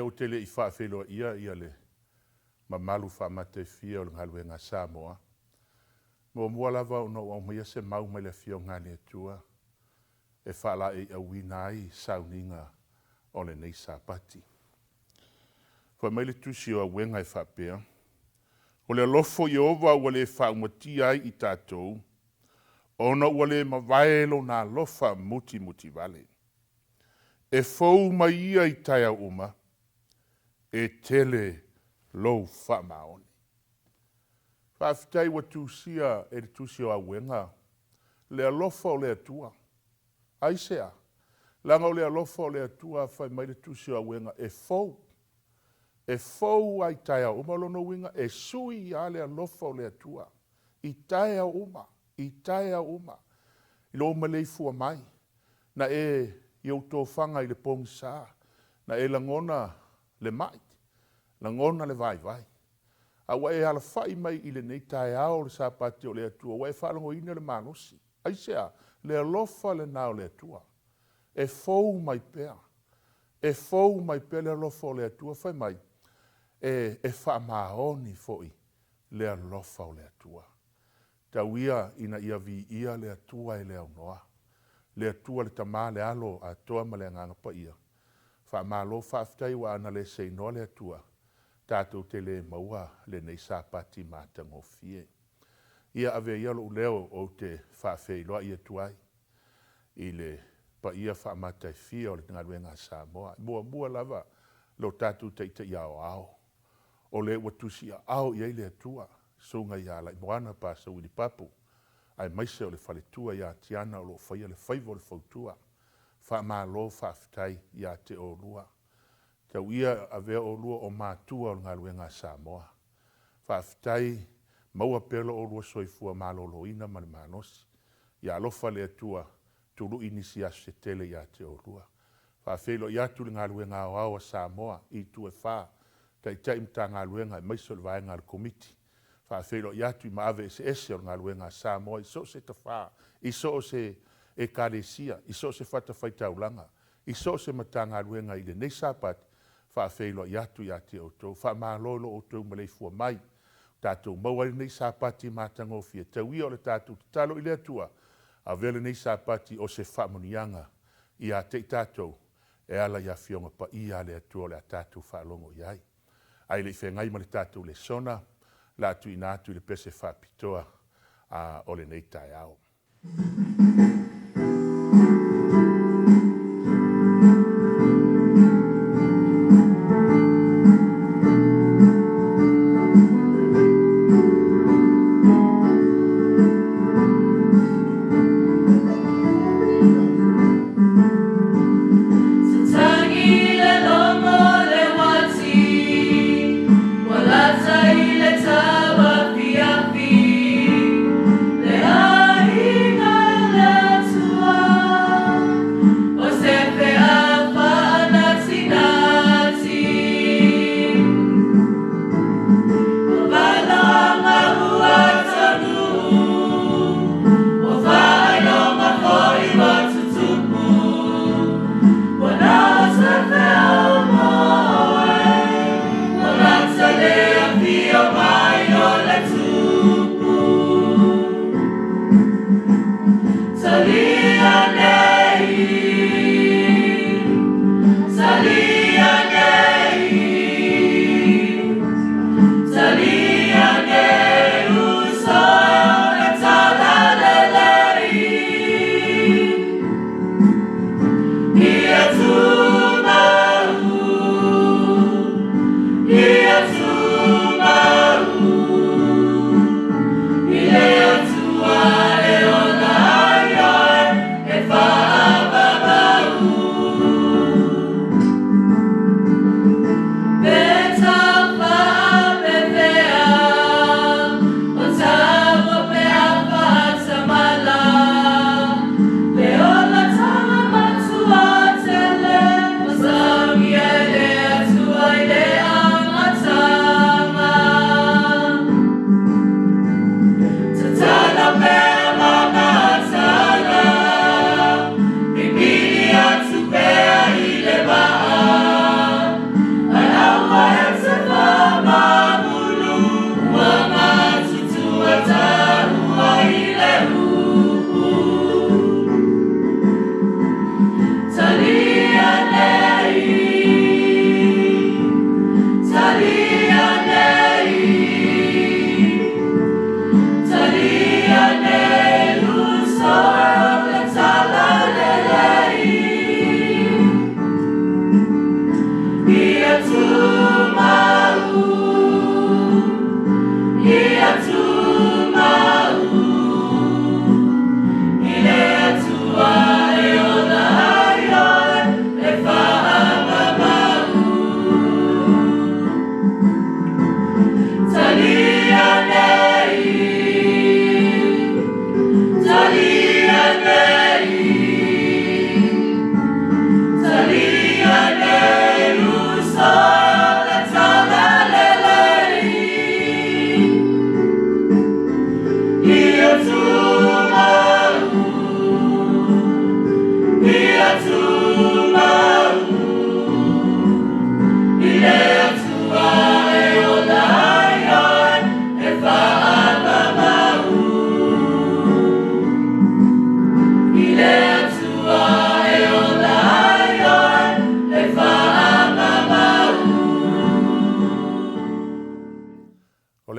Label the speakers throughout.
Speaker 1: Ae ou te le i faafeiloaia ia le mamalu faamataifia o le galuega a Samoa, muamua lava ona ou aumaia se mau mai le Afioga a le Atua e faalaeiauina ai sauniga o lenei Sapati. Fai mai le Tusi o Auega e faapea, O le alofa o Ieova ua le faaumatia ai i tatou, ona ua le mavae lona alofa mutimutivale. E fou mai ia i taeao uma, e tele lou faamaoni. Faafetai ua tusia e le Tusi o Auega le alofa o le Atua. Aisea? Leaga o le alofa o le Atua fai mai le Tusi o Auega e fou, e fou lava i taeao uma. O lona uiga, e sui lava le alofa o le Atua i taeao uma, i taeao uma. I lou maleifua mai, na e i ou tofaga i le pogisa, na e lagona le mai, lagona le vaivai, a ua e alafai mai i lenei taeao o le Sapati o le Atua ua e faalogoina le malosi. Aisea? Le alofa lena o le Atua e fou mai pea, e fou mai pea le alofa o le Atua. Fai mai, e faamaoni foi le alofa o le Atua. Tau ia ina ia viia le Atua e le aunoa, le Atua le Tama le Alo atoa ma le Agaga Paia. Faamalo faafetai aua ana le seinoa le Atua, tatou te le maua lenei Sapati matagofie. Ia avea ia lou leo ou te faafeiloai atu ai i le paia faamataifia o le galuega a Samoa. E muamua lava lo tatou Taitai Aoao, o le ua tusiaao i ai le Atua, le Susuga ia Laimoana Pasa Willie Papu, aemaise o le faletua ia Tiana o lo o faia le faiva o le fautua. Faamalo faafetai ia te oulua. Tau ia avea oulua o matua o le galuega a Samoa. Faafetai, maua pea lo oulua soifua maloloina ma le malosi. Ia alofa le Atua tului nisi aso se tele ia te oulua. E faafeiloai atu i le galuega aoao a Samoa i itu e fa, Taitai o Matagaluega aemaise o le vaega a le Komiti. E faafeiloai atu i maave eseese o le galuega a Samoa i so o se tafa, i so o se Ekalesia, i so o se fatafaitaulaga, i so o se Matagaluega i lenei Sapati, e faafeiloai atu ia te outou. Faamalo i lo outou maleifua mai ua tatou maua ai lenei Sapati matagofie. Tau ia o le tatou tatalo i le Atua, avea lenei Sapati o se faamanuiaga ia te i tatou e ala i Afioga Paia a le Atua o le a tatou faalogo i ai. Ae le i feagai ma le tatou lesona, o le a tuuina atu i le pese faapitoa o lenei taeao.
Speaker 2: Tatagi le logo le uati, ua lata i le tauafiafi, le aiga.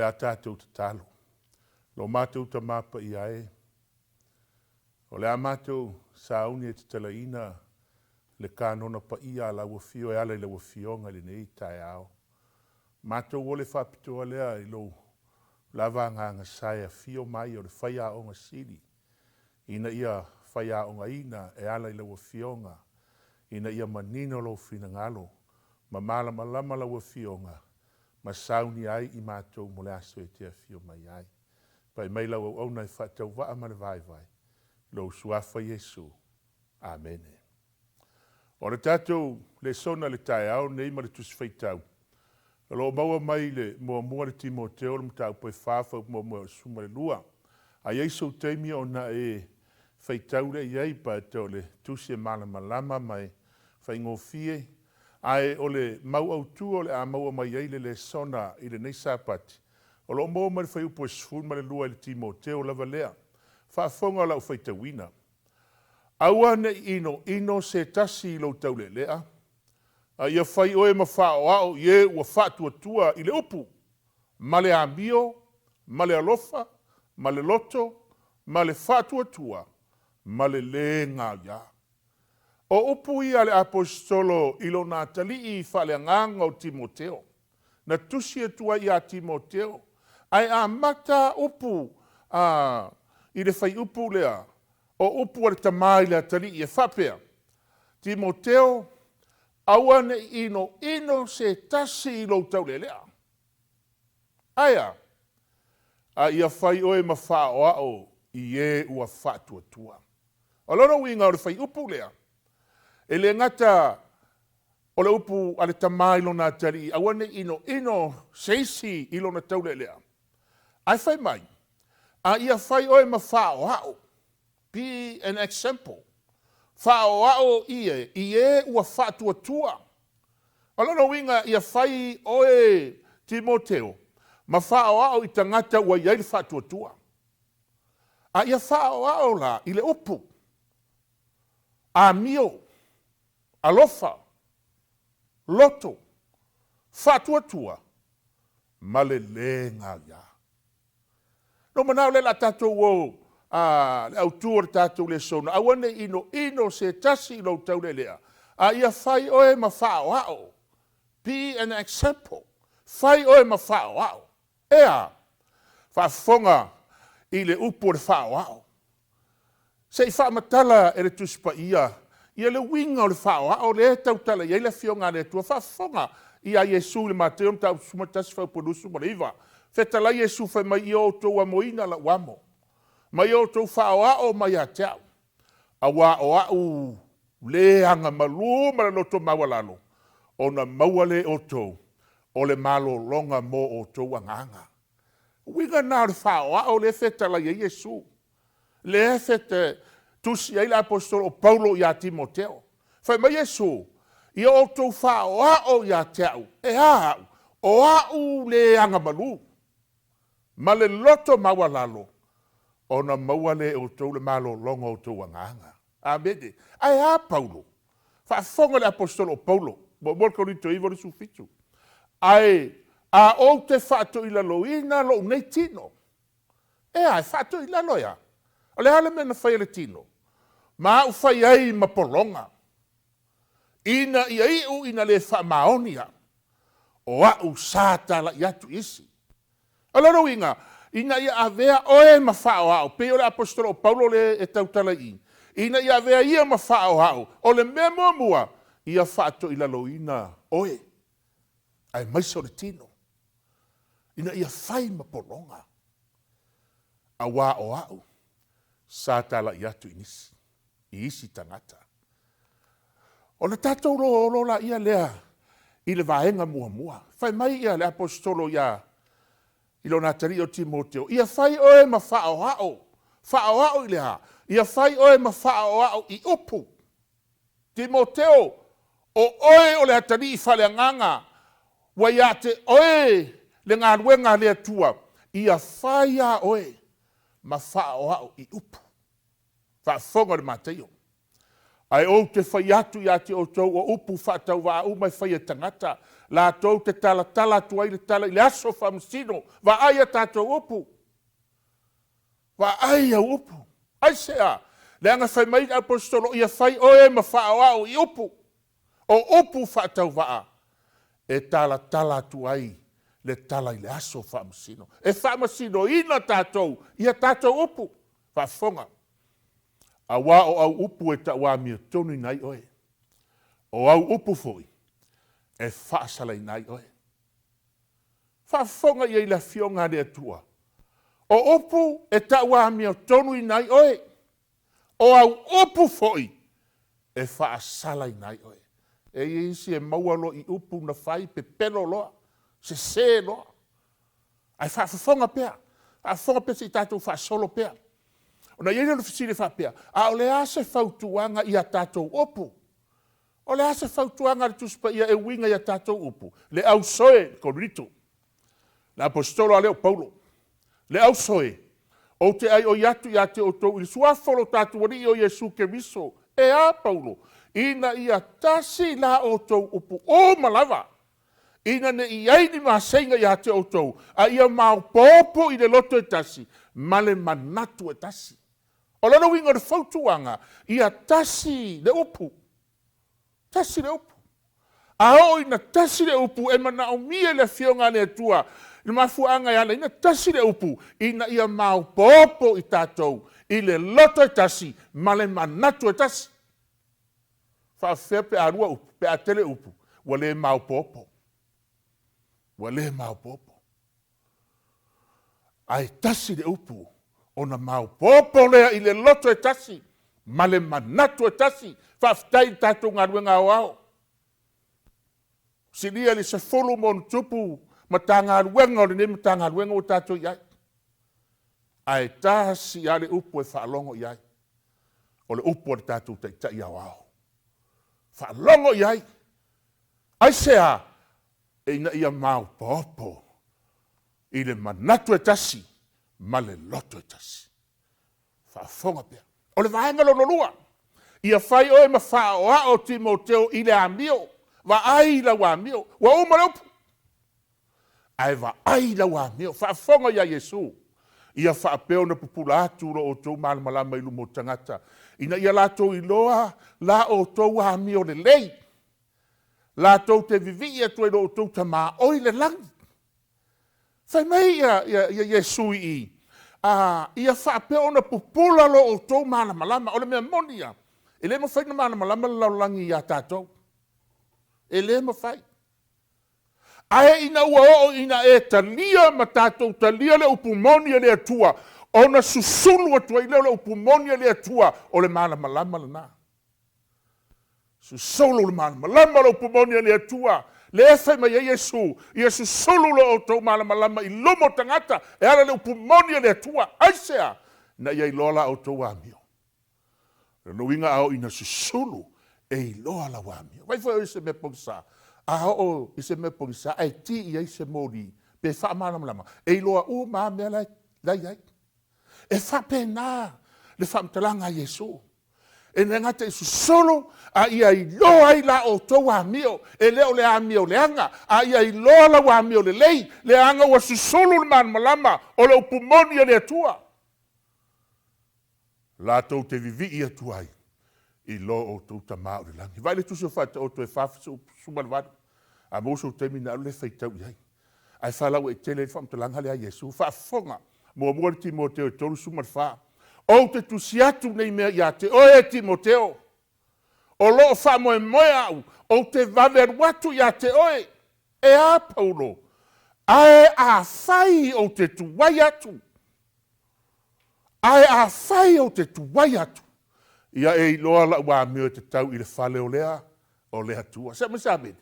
Speaker 1: O le a tatou tatalo. Lo matou Tama Paia e, o le a matou sauni e tatalaina le kanona paia a Lau Afio e ala i Lau Afioga i lenei taeao. Matou o le faapitoa lea i Lou lava Agaga Sa e afio mai o le Faiaoga Sili ina ia faiaogaina e ala i Lau Afioga, ina ia manino Lou finagalo ma malamalama Lau Afioga ma saunia ai i matou mo le aso e te afio mai ai. Pai mai lau auauna e faatauvaa ma le vaivai, lou Suafa Iesu. Amene. O le tatou lesona i le taeao lenei ma le Tusi Faitau, o lo o maua mai i le Muamua le Timoteo le mataupu e 4 fuaiupu muamua e 12. A i ai sou taimi ona e faitau lea i ai, but o le tusi e malamalama ma e faigofie. Ae o le mau autu o le a maua mai ai le lesona i lenei Sapati, o lo o maua mai le fuaiupu e 12 i le Timoteo lava lea. Faafofoga lau faitauina. Aua ne i inoino se tasi i lou taulealea, a ia fai oe ma faaoao i e ua faatuatua i le upu, ma le amio, ma le alofa, ma le loto, ma le faatuatua, ma le lē gaoiā. O upu ia a le Aposetolo i lona atalii faaleagaga o Timoteo, na tusi atu ai ia Timoteo, ae amata upu i le fuaiupu lea, o upu a le tama i le atalii e faapea, Timoteo, aua ne i inoino se tasi i lou taulealea. Ae a? A ia fai oe ma faaoao i e ua faatuatua. O lona uiga o le fuaiupu lea, e le gata o le upu a le tama i lona atalii, aua ne i inoino se isi i lona taulealea, ae fai mai, a ia fai oe ma faaoao, be an example, faaoao i e ua faatuatua. O lona uiga, ia fai oe Timoteo ma faaoao i tagata ua i ai le faatuatua. A ia faaoao la i le upu, amio, alofa, loto, faatuatua, ma le lē gaoiā. Na ou manao lea o le a tatou o le autu o le tatou lesona, aua ne i inoino se tasi i lou taulealea, a ia fai oe ma faaoao. Be an example. Fai oe ma faaoao. E a? Faafofoga i le upu o le faaoao. Se i faamatala e le Tusi Paia ia le uiga o le faaoao lea e tautala i ai le Afioga a le Atua. Faafofoga ia Iesu i le Mateo mataupu 11 fuaiupu 29. Fetalai Iesu fai mai, ia outou amoina lau amo, ma ia outou faaoao mai ia te au, auā o au le agamalu ma le loto maualalo, ona maua lea e outou o le malologa mo outou agaga. O uiga na o le faaoao lea e fetalai ai Iesu, lea e tusi ai le Aposetolo o Paulo ia Timoteo. Fai mai Iesu, ia outou faaoao ia te au, e a au? O au le agamalu ma le loto maualalo, ona maua lea e outou le malologa o outou agaga. Amene. Ae a Paulo? Faafofoga le Aposetolo o Paulo, 1 Korinito 9:27. Ae a ou te faatoilaloina lou nei tino, e a, e faatoilalo e a? O le a le mea na fai e le tino? Ma au fai ai ma pologa, ina ia iu ina le faamaoni au, o au sa talai atu i isi. O lona uiga, ina ia avea oe ma faaoao, pei o le Aposetolo o Paulo lea e tautala i i, ina ia avea ia ma faaoao, o le mea muamua, ia faatoilaloina oe, aemaise o le tino, ina ia fai ma pologa, auā o au sa talai atu i nisi, i isi tagata. Ona tatou o laia lea i le vaega muamua. Fai mai ia le Aposetolo ia i lona atalii o Timoteo, ia fai oe ma faaoao. Faaoao i le a? Ia fai oe ma faaoao i upu. Timoteo, o oe o le atalii faaleagaga, ua ia te oe le galuega a le Atua, ia fai a oe ma faaoao i upu. Faafofoga le Mataio. Ae ou te fai atu ia te outou o upu faatauvaa uma e fai e tagata. Latou te talatala atu ai le tala i le aso faamasino. Vaai a tatou upu. Vaai au upu. Aisea? Leaga fai mai le Aposetolo, ia fai oe ma faaoao i upu. O upu faatauvaa e talatala atu ai le tala i le aso faamasino. E faamasinoina tatou i a tatou upu. Faafofoga. Aua o au upu e tauamiotonuina ai oe. O au upu foi e faasalaina ai oe. Faafofoga i ai i le Afioga a le Atua. O upu e tauamiotonuina ai oe. O au upu foi e faasalaina ai oe. E i ai isi e maua loa i upu na fai, pepelo loa, sese loa. Ae faafofoga pea, faafofoga pea se i tatou faasolo pea. Ona i ai lea o le fesili e faapea, a o le a se fautuaga i a tatou upu? O le a se fautuaga a le Tusi Paia e uiga i a tatou upu? Le ausoe Korinito, le Aposetolo a lea o Paulo. Le ausoe, ou te aioi atu ia te outou i le Suafa o lo tatou Alii o Iesu Keriso. E a Paulo? Ina ia tasi la outou upu uma lava, ina ne i i ai ni maseiga ia te outou, a ia maopoopo i le loto e tasi ma le manatu e tasi. O lona uiga o le fautuaga, ia tasi le upu, tasi le upu. A oo ina tasi le upu, e manaomia e le Afioga a le Atua le mafuaaga e ala ai ona tasi le upu, ina ia maopoopo i tatou i le loto e tasi ma le manatu e tasi. Faapefea pe a lua upu, pe a tele upu, ua le maopoopo, ua le maopoopo. Ae tasi le upu ona maopoopo lea i le loto e tasi ma le manatu e tasi. Faafetai i le tatou galuega aoao, silia i le 10+ Matagaluega o lenei Matagaluega ua tatou i ai, ae tasi lava le upu e faalogo i ai, o le upu a le tatou Taitai Aoao. Faalogo i ai. Aisea? Ina ia maopoopo i le manatu e tasi ma le loto e tasi. Faafofoga pea. O le vaega lona lua, ia fai oe ma faaoao Timoteo i le amio. Vaai i lau amio. Ua uma le upu, ae vaai i lau amio. Faafofoga ia Iesu, ia faapea ona pupula atu lo outou malamalama i luma o tagata, ina ia latou iloa la outou amio lelei, latou te vivii atu ai i lo outou Tama o i le lagi. Fai mai Iesu i i, ia faapea ona pupula lo outou malamalama. O le mea moni lava, e le mafai ona malamalama le lalolagi ia tatou. E le mafai. Ae ina ua oo ina e talia ma tatou talia le upu moni a le Atua, ona susulu atu ai lea o le upu moni a le Atua, o le malamalama lena. Susulu le malamalama o le upu moni a le Atua, lea e fai mai ai Iesu, ia susulu lo outou malamalama i luma o tagata, e ala i le upu moni a le Atua. Aisea? Ina ia iloa la outou amio. O lona uiga a oo ina susulu, e iloa lau amio. Vaai foi oe i se mea pogisa, a oo i se mea pogisa ae ti i ai se moli pe faamalamalama, e iloa uma lava mea la e i ai. E faapena le faamatalaga a Iesu. E le gata i susulu, a ia iloa ai la outou amio. E le o le amio leaga, a ia iloa lau amio lelei, leaga ua susulu le malamalama o le upu moni a le Atua. Latou te vivii atu ai i lo outou Tama o le lagi. Vaai le Tusi o Faataoto e 48, a maua sou taimi ona alu lea e faitau i ai. Ae faalauaitele ai le faamatalaga lea a Iesu. Faafofoga, muamua le Timoteo e 34. Ou te tusi atu nei mea ia te oe e Timoteo, o lo o faamoemoe au ou te vave alu atu ia te oe. E a Paulo? Ae afai ou te tuai atu, ae afai ou te tuai atu, ia e iloa lau amio e tatau i le fale o le o le Atua. Se aumai se amene.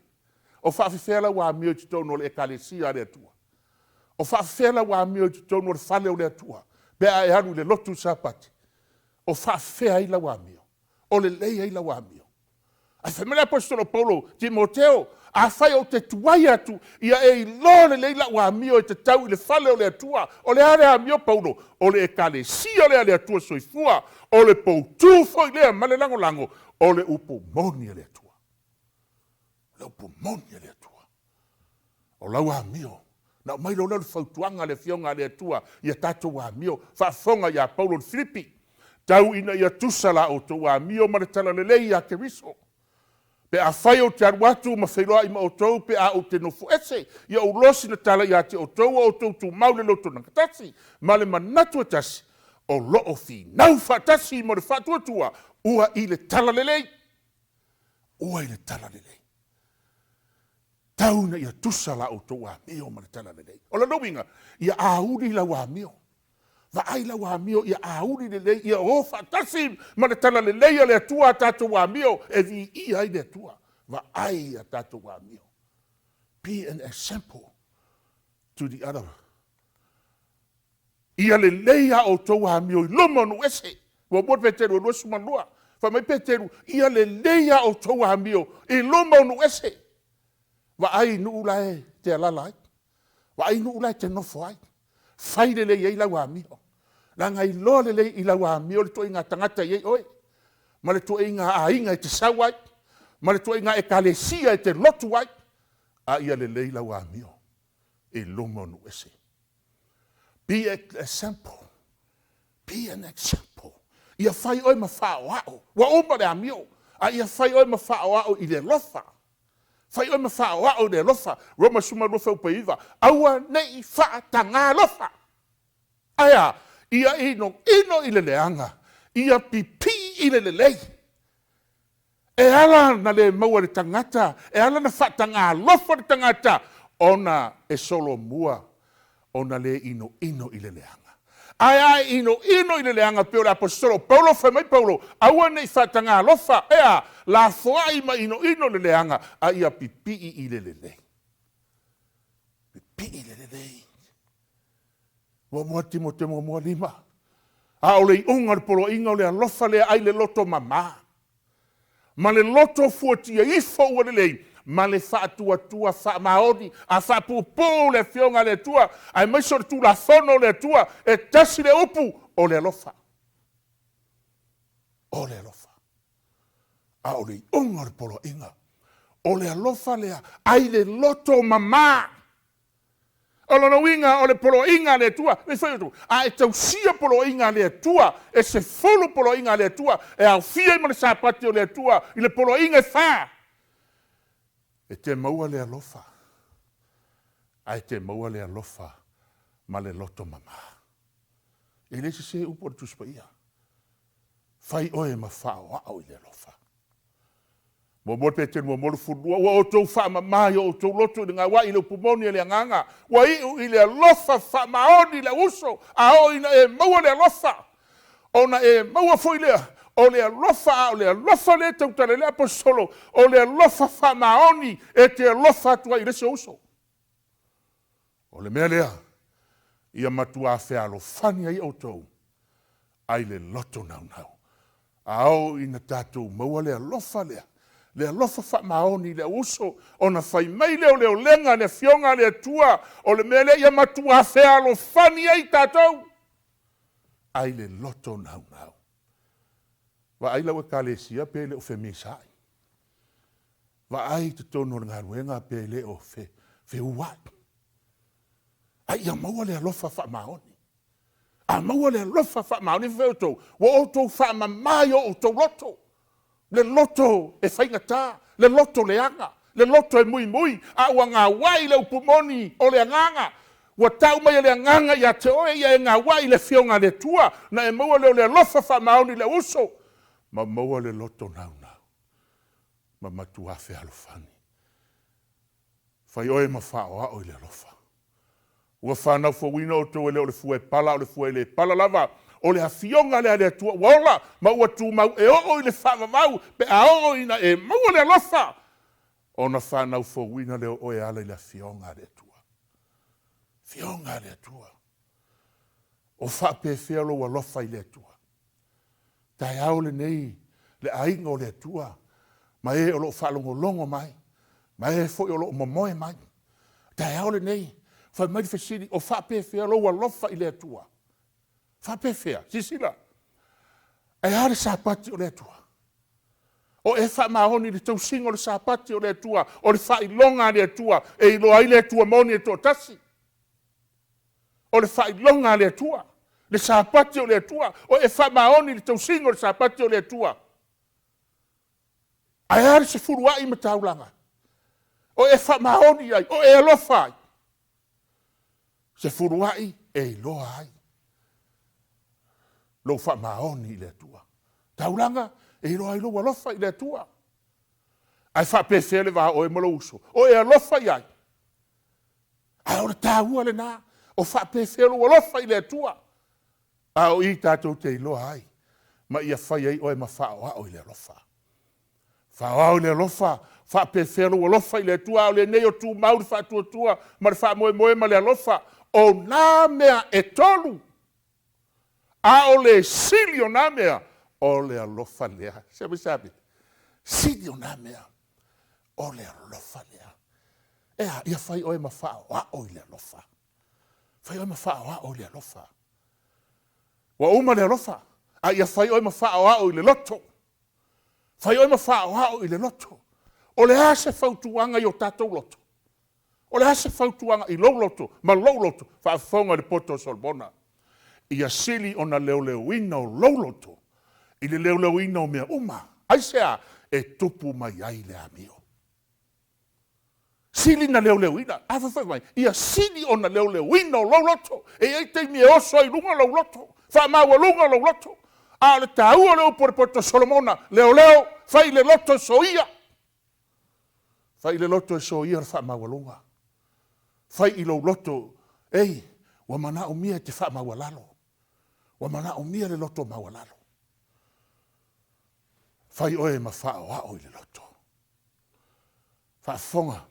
Speaker 1: O faafefea lau amio i totonu o le Ekalesia a le Atua? O faafefea lau amio i totonu o le fale o le Atua pe a e alu i le lotu i le Sapati? O faafefea ai lau amio? O lelei ai lau amio? Ae fai mai le Aposetolo Paulo, Timoteo, afai ou te tuai atu, ia e iloa lelei lau amio e tatau i le fale o le Atua. O le a le amio Paulo? O le Ekalesia lea a le Atua soifua, o le poutu foi lea ma le lagolago, o le upu moni a le Atua. O le upu moni a le Atua. O lau amio. Na aumai loa lea o le fautuaga a le Afioga a le Atua ia tatou amio. Faafofoga ia Paulo i le Filipi, tau ina ia tusa la outou amio ma le talalelei ia Keriso. Pe afai ou te alu atu ma feiloai ma outou pe a ou te nofo ese, ia ou loa sina tala ia te outou a outou tumau i le loto gatasi ma le manatu e tasi, o lo o finau faatasi mo le faatuatua ua i le talalelei. Ua i le talalelei. Tau ina ia tusa la outou amio ma le talalelei. O lona uiga, ia auli lau amio. Vaai lau amio ia auli lelei, ia o faatasi ma le talalelei a le Atua a tatou amio e viia ai le Atua. Vaai a tatou amio. Be an example to the other. Ia lelei a outou amio i luma o nuu ese. 1 Peteru 22. Fai mai Peteru, ia lelei a outou amio i luma o nuu ese. Vaai i nuu la e te alaala ai. Vaai i nuu la e te nofo ai. Fai lelei ai lau amio. Leaga e iloa lelei i lau amio le ituaiga tagata e i ai oe, ma le ituaiga aiga e te sau ai, ma le ituaiga ekalesia e te lotu ai. A ia lelei lau amio i luma o nuu ese. Be an example. Be an example. Ia fai oe ma faaoao. Ua uma le amio, a ia fai oe ma faaoao i le alofa. Fai oe ma faaoao i le alofa. Roma 12 fuaiupu e 9. Aua ne i faatagā alofa. Ae a? Ia inoino i le leaga, ia pipii i le lelei. E ala ona le maua e le tagata, e ala ona faatagā alofa le tagata, ona e solomua ona le inoino i le leaga. Ae a e inoino i le leaga pei o le Aposetolo o Paulo, fai mai Paulo, aua ne i faatagā alofa, e a? Lafoai ma inoino i le leaga, a ia pipii i le lelei. Pipii i le lelei. 1 Timote 1:5. A o le iuga o le poloaiga o le alofa lea ai le loto mama, ma le loto fuatia ifo ua lelei, ma le faatuatua faamaoni. A faapuupuu le Afioga a le Atua, aemaise o le Tulafono a le Atua, e tasi le upu, o le alofa. O le alofa. A o le iuga o le poloaiga, o le alofa lea ai le loto mama. O lona uiga o le poloaiga a le Atua, e fai atu, a e tausia poloaiga a le Atua, e 10 poloaiga a le Atua, e aofia ai ma le Sapati o le Atua i le poloaiga e 4, e te maua le alofa, ae e te maua le alofa ma le loto mama. E le sese upu o le Tusi Paia. Fai oe ma faaoao i le alofa. 1 Peteru 1:12, ua outou faamama i o outou loto i le gauai i le upu moni a le agaga, ua iu i le alofa faamaoni le uso, a oo ina e maua le alofa, ona e maua foi lea, o le alofa, a o le alofa lea e tautala i ai le Aposetolo, o le alofa faamaoni e te alofa atu ai i le isi uso. O le mea lea, ia matua fealofani ai outou, ai le loto naunau. A oo ina tatou maua le alofa lea, le alofa faamaoni i le uso, ona fai mai lea o le olega a le Afioga a le Atua, o le mea lea ia matua fealofani ai tatou, ai le loto naunau. Vaai lau ekalesia pe le o femisaai. Vaai i totonu o le galuega pe le o feuai. A ia maua le alofa faamaoni. A maua le alofa faamaoni, fai outou, ua outou faamama i o outou loto. Le loto e faigata, le loto leaga, le loto e muimui, a ua gauai le upu moni o le agaga. Ua tau mai e le agaga ia te oe, ia e gauai i le Afioga a le Atua, na e maua lea o le alofa faamaoni i le uso, ma maua le loto naunau, ma matua fealofani. Fai oe ma faaoao i le alofa. Ua fanau fouina outou e le o le fua e pala, a o le fua e le pala lava. O le Afioga lea a le Atua ua ola, ma ua tumau e oo i le faavavau, pe a oo ina e maua le alofa, ona fanau fouina lea o oe e ala i le Afioga a le Atua. Afioga a le Atua. O faapefea lou alofa i le Atua? Taeao lenei le aiga o le Atua, ma e o lo o faalogologo mai, ma e foi o lo o momoe mai. Taeao lenei, fai mai le fesili, o faapefea lou alofa i le Atua? Faapefea? Silasila, ae a le Sapati o le Atua? O e faamaoni i le tausiga o le Sapati o le Atua, o le faailoga a le Atua e iloa ai le Atua moni e toatasi. O le faailoga a le Atua, le Sapati o le Atua. O e faamaoni i le tausiga o le Sapati o le Atua. Ae a le sefuluai ma taulaga? O e faamaoni i ai, o e alofa ai? Sefuluai e iloa ai lou faamaoni i le Atua. Taulaga e iloa ai lou alofa i le Atua. Ae faapefea le va o oe ma lou uso? O e alofa i ai? A o le taua lena, o faapefea lou alofa i le Atua? A o i tatou te iloa ai ma ia fai ai oe ma faaoao i le alofa. Faaoao i le alofa, faapefea lou alofa i le Atua, a o lenei o tumau le faatuatua ma le faamoemoe ma le alofa. O na mea e tolu, a o le sili o na mea, o le alofa lea. Se i measea Sili o na mea, o le alofa lea. E a? Ia fai oe ma faaoao i le alofa. Fai oe ma faaoao i le alofa. Ua uma le alofa, a ia fai oe ma faaoao i le loto. Fai oe ma faaoao i le loto. O le a se fautuaga i o tatou loto? O le a se fautuaga i lou loto ma lou loto? Faafofoga i le poto a Solomona. Ia sili ona leoleoina o lou loto i le leoleoina o mea uma. Aisea? E tupu mai ai le amio. Sili na leoleoina. A fai mai, ia sili ona leoleoina o lou loto. E i ai taimi e oso ai i luga lou loto, faamaualuga lou loto. A o le taua o le upu a le poto a Solomona, leoleo, fai le loto e soia. Fai le loto e soia le faamaualuga. Fai i lou loto, ei, ua manaomia e te faamaualalo. Ua manaomia le loto maualalo. Fai oe ma faaoao i le loto. Faafofoga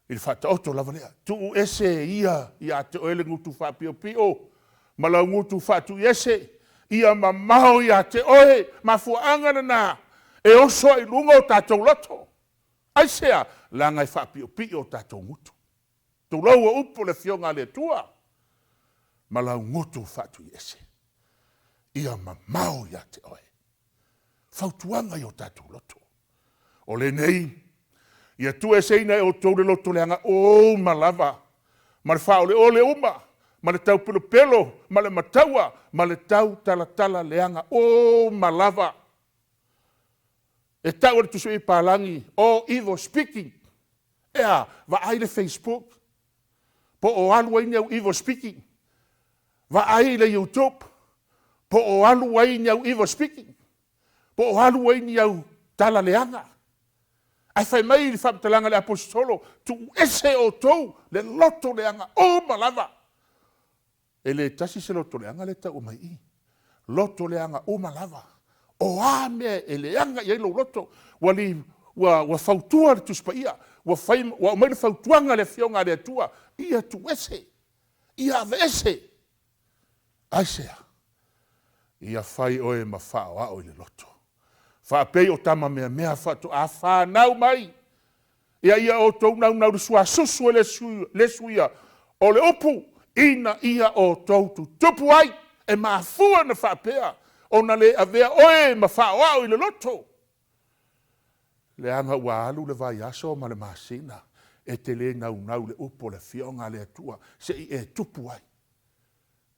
Speaker 1: i le faataoto lava lea. Tuu ese e ia ia te oe le gutu faapiopio ma lau gutu faatuiese, ia mamao ia te oe. Mafuaaga lena e oso ai i luga o tatou loto. Aisea? Leaga e faapiopio o tatou gutu. Tulou o upu o le Afioga a le Atua ma lau gutu faatuiese. Ia mamao ia te oe. Fautuaga i o tatou loto. O lenei, ia tuueseina e outou le loto leaga uma lava, ma le faaoleole uma, ma le taupelopelo, ma le mataua, ma le tautalatala leaga uma lava. E tau e le Tusi Palagi, all evil speaking. E a? Vaai le Facebook, po o alu ai ni au evil speaking. Vaai le YouTube, po o alu ai ni au evil speaking. Po o alu ai ni au tala leaga. Ae fai mai le faamatalaga a le Aposetolo, tuu ese e outou le loto leaga uma lava. E le tasi se loto leaga lea e taua mai i i. Loto leaga uma lava. O a mea e leaga i ai lou loto, ua, li, ua, ua fautua le Tusi Paia, ua, fai, ua aumai le fautuaga a le Afioga a le Atua, ia tuuese, ia aveese. Aisea? Ia fai oe ma faaoao i le loto. Faapei o tama meamea faatoa fanau mai, ia ia outou naunau i le suasusu e le suia o le upu, ina ia outou tutupu ai. E mafua ona faapea ona le avea oe ma faaoao i le loto, leaga ua alu le vaiaso ma le masina e te le naunau i le upu a le Afioga a le Atua se i e tupu ai.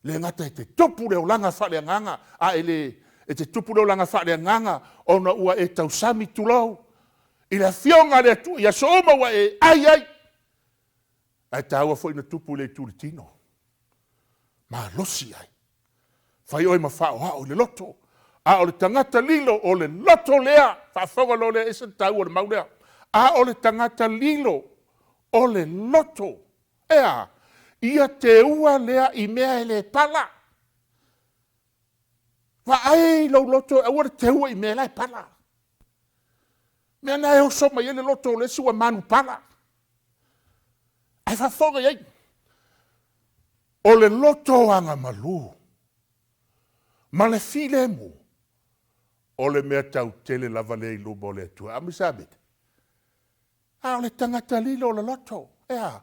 Speaker 1: Le gata e te tupu le olaga faaleagaga, a e le, e te tupu le olaga faaleagaga ona ua e tausami, tulou, i le Afioga a le Atua i aso uma ua e ai ai. Ae taua foi na tupu i le itu i le tino. Malosi ai. Fai oe ma faaoao i le loto. A o le tagata lilo, o le loto lea. Faafofoga loa lea, e ese le taua o le mau lea. A o le tagata lilo, o le loto. E a? Ia teua lea i mea e le pala. Vaai lou loto e aua le teua i mea la e pala. Mea na e oso mai ai le loto o le isi ua manupala. Ae faafofoga i ai, o le loto agamalu ma le filemu, o le mea tautele lava lea i luma o le Atua. Amisa amene. A o le tagata lilo o le loto, e a?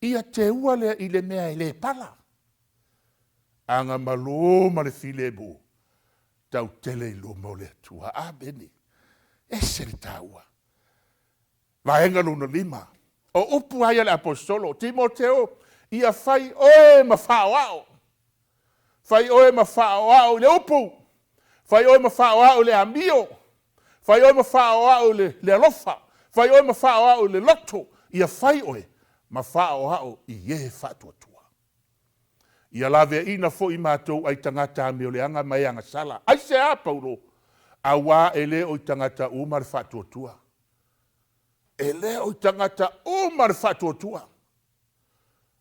Speaker 1: Ia teua lea i le mea e le pala. Agamalu ma le filemu, tautele i luma o le Atua. Amene. Ese le taua. Vaega lona 5, o upu lava ia a le Aposetolo, Timoteo, ia fai oe ma faaoao. Fai oe ma faaoao i le upu, fai oe ma faaoao i le amio, fai oe ma faaoao i le alofa, fai oe ma faaoao i le loto, ia fai oe ma faaoao i e faatuatua. Ia laveaiina foi matou ai tagata amioleaga ma e agasala. Aisea Paulo? Auā e le o i tagata uma le faatuatua. E le o i tagata uma le faatuatua.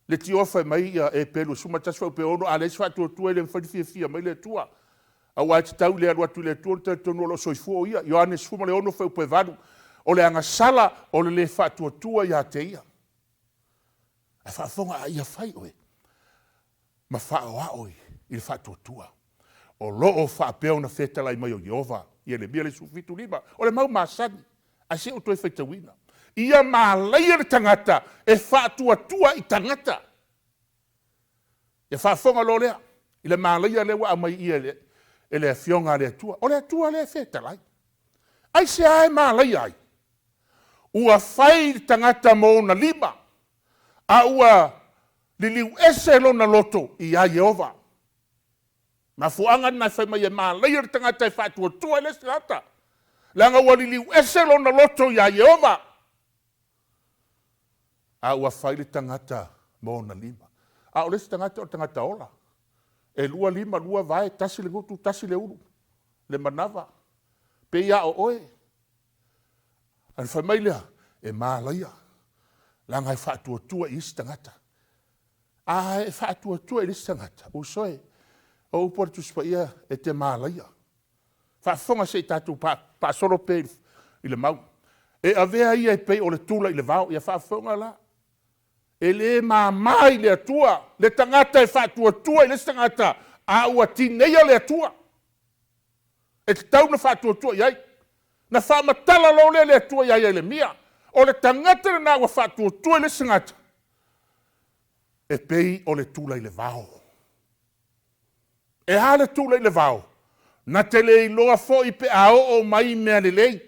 Speaker 1: Le tioa fai mai ia Epelu 11 fuaiupu e 6, a leai se faatuatua e le mafai ona fiafia mai le Atua. Aua e tatau i le alu atu i le Atua ona talitonu o lo o soifua o Ia. Ioane 16 fuaiupu e 8, o le agasala o le le faatuatua ia te Ia. Ae faafofoga, a ia fai oe ma faaoao i le faatuatua. O lo o faapea ona fetalai mai o Ieova, Ieremia le 17:5. O le mau masani, ae se i ou toe faitauina. Ia malaia le tagata e faatuatua i tagata. Ia faafofoga loa lea i le malaia lea ua aumai i i e le Afioga a le Atua. O le Atua lea e fetalai. Aisea e malaia ai? Ua fai le tagata ma ona lima, a ua liliu ese lona loto ia Ieova. Mafuaaga lena e fai mai e malaia le tagata e faatuatua i le isi tagata, leaga ua liliu ese lona loto ia Ieova. A ua fai le tagata ma ona lima. A o le isi tagata o le tagata ola. E 2 lima, 2 vae, 1 le gutu, 1 le ulu, le manava, pei lava o oe. Ona fai mai lea, e malaia, leaga e faatuatua i isi tagata. A e faatuatua i le isi tagata, uso e, o upu a le Tusi Paia, e te malaia. Faafofoga se i tatou faasolo pea i le mau. E avea ia e pei o le tula i le vao. Ia faafofoga la, e le mama i le Atua le tagata e faatuatua i le isi tagata a ua tineia le Atua. E tatau ona faatuatua i ai. Na faamatala loa lea e le Atua ia Ieremia, o le tagata lena ua faatuatua i le isi tagata, e pei o le tula i le vao. E a le tula i le vao? Na te le iloa foi pe a oo mai mea lelei.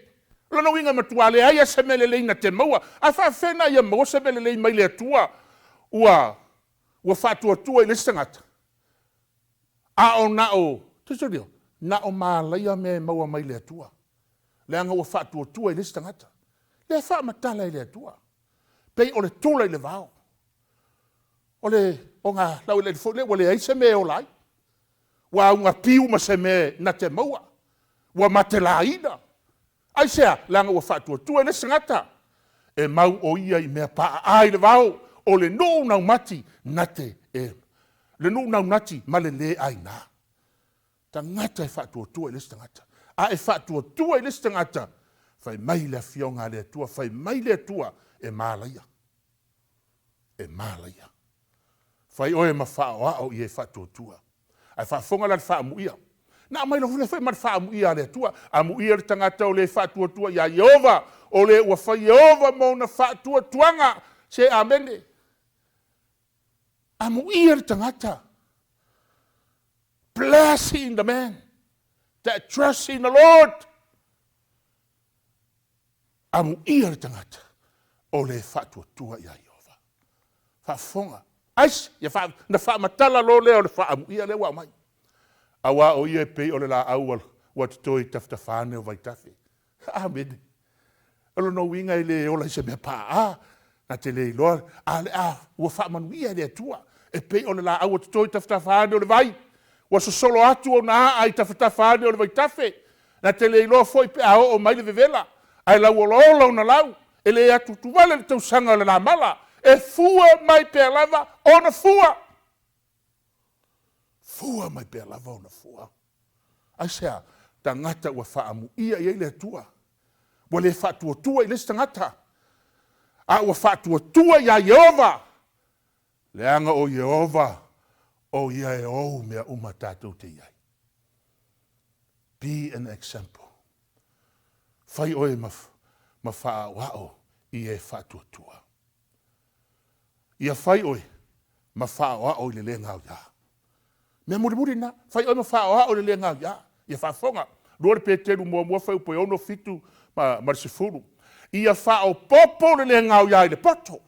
Speaker 1: O lona uiga e matua leai lava se mea lelei na te maua. A faapefea ona ia maua se mea lelei mai le Atua ua faatuatua i le isi tagata? A o na o, na o malaia mea e maua mai le Atua, leaga ua faatuatua i le isi tagata. Lea e faamatala e le Atua, pei o le tula i le vao. O le oga laueleele foi lea ua leai se mea e ola ai, ua augapiu ma se mea na te maua, ua matelaina. Aisea? Leaga ua faatuatua i le isi tagata. E mau o ia i mea paaai i le vao, o le nuu naumati na te, le nuu naunati ma le le aina. Tagata e faatuatua i le isi tagata. A e faatuatua i le isi tagata, fai mai le Afioga a le Atua, fai mai le Atua, e malaia. E malaia. Fai oe ma faaoao i e faatuatua. Ae faafofoga la i le faaamuia. Na aumai loa foi ma le faaamuia a le Atua. Amuia le tagata o le faatuatua ia Ieova, o le ua fai Ieova ma ona faatuatuaga. Se amene. Amuia le tagata. Blessing the man that trusts in the Lord. Amuia le tagata o le faatuatua ia Ieova. Faafofoga. Aisi, ia na faamatala loa lea o le faaamuia lea ua aumai. Auā o ia e pei o le laau ua toto i tafatafa ane o vaitafe. Amene. O lona uiga e le ola i se mea paa, na te le iloa, a le a ua faamanuia e le Atua. E pei o le laau ua toto i tafatafa ane o le vai, ua sosolo atu ona aa i tafatafa ane o le vaitafe. Na te le iloa foi pe a oo mai le vevela, ae lauolaola ona lau, e le atuatuvale le tausaga o le lamala, e fua mai pea lava ona fua. Fua mai pea lava ona fua. Aisea? Tagata ua faaamuia i ai le Atua, ua le faatuatua i le isi tagata, a ua faatuatua ia Ieova, leaga o Ieova o Ia e ou mea uma tatou te i ai. Be an example. Fai oe ma faaoao i e faatuatua. Ia fai oe ma faaoao i le le gaoiā. Mea mulimuli lena, fai oe ma faaoao i le le gaoiā. Ia faafofoga, 2 Peteru 1 fuaiupu e 6, 7 ma le 10. Ia faaopoopo le le gaoia i le poto.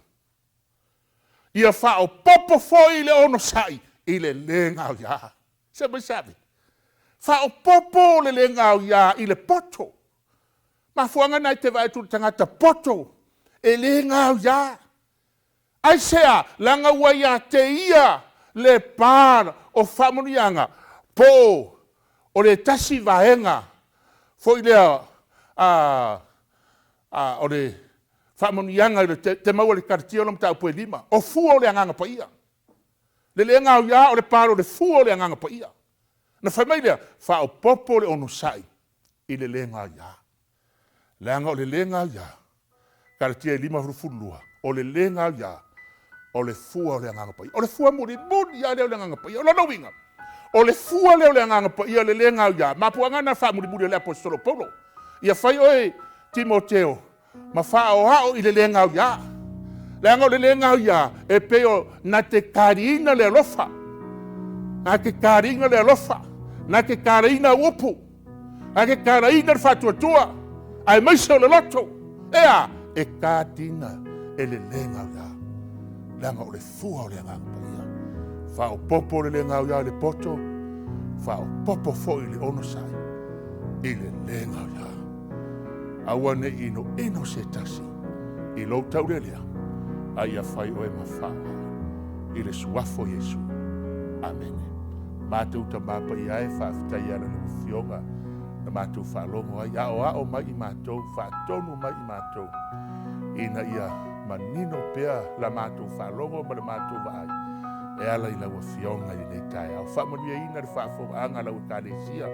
Speaker 1: Ia faaopoopo foi le onosai i le lē gaoiā. Se mai se ave. Faaopoopo le lē gaoiā i le poto. Mafuaaga na e te vaai atu i le tagata poto e le gaoiā. Aisea? Leaga ua ia te ia le pa o faamanuiaga po o le tasi vaega foi lea o le faamanuiaga te maua i le Karatia o mataupu e 5, o fua o le Agaga Paia. Le le gaoia o le pa o le fua o le Agaga Paia. Ona fai mai lea, faaopoopo le onosai i le le gaoia. Leaga o le le gaoia, Kalatia e 5:12, o le le gaoia, o le fua o le Agaga Paia. O le fua mulimuli lava lea o le Agaga Paia. O lona uiga, o le fua lea o le Agaga Paia le le gaoia, mafuaaga lena faamulimuli o le Aposetolo o Paulo. Ia fai oe Timoteo ma faaoao i le le gaoia. Leaga o le le gaoia, e pei o na te kaliina le alofa, na te kaliina le alofa, na te kalaina au upu, na te kalaina le faatuatua, aemaise o le loto. E a? E kadiina e le le gaoia, leaga o le fua o le Agaga Paia. Faaopoopo le le gaoia i le poto, faaopoopo foi le onosai i le le gaoia. Aua ne i inoino se tasi i lou taulelea, a ia fai oe ma faaoao i le suafa o Iesu. Amene. Matou Tama Paia e, faafetai e ala i lau Afioga na matou faalogo ai, aoao mai i matou, faatonu mai i matou, ina ia manino pea la matou faalogo ma le matou vaai e ala i lau Afioga i lenei taeao. Faamanuiaina le faafofogaaga a lau Ekalesia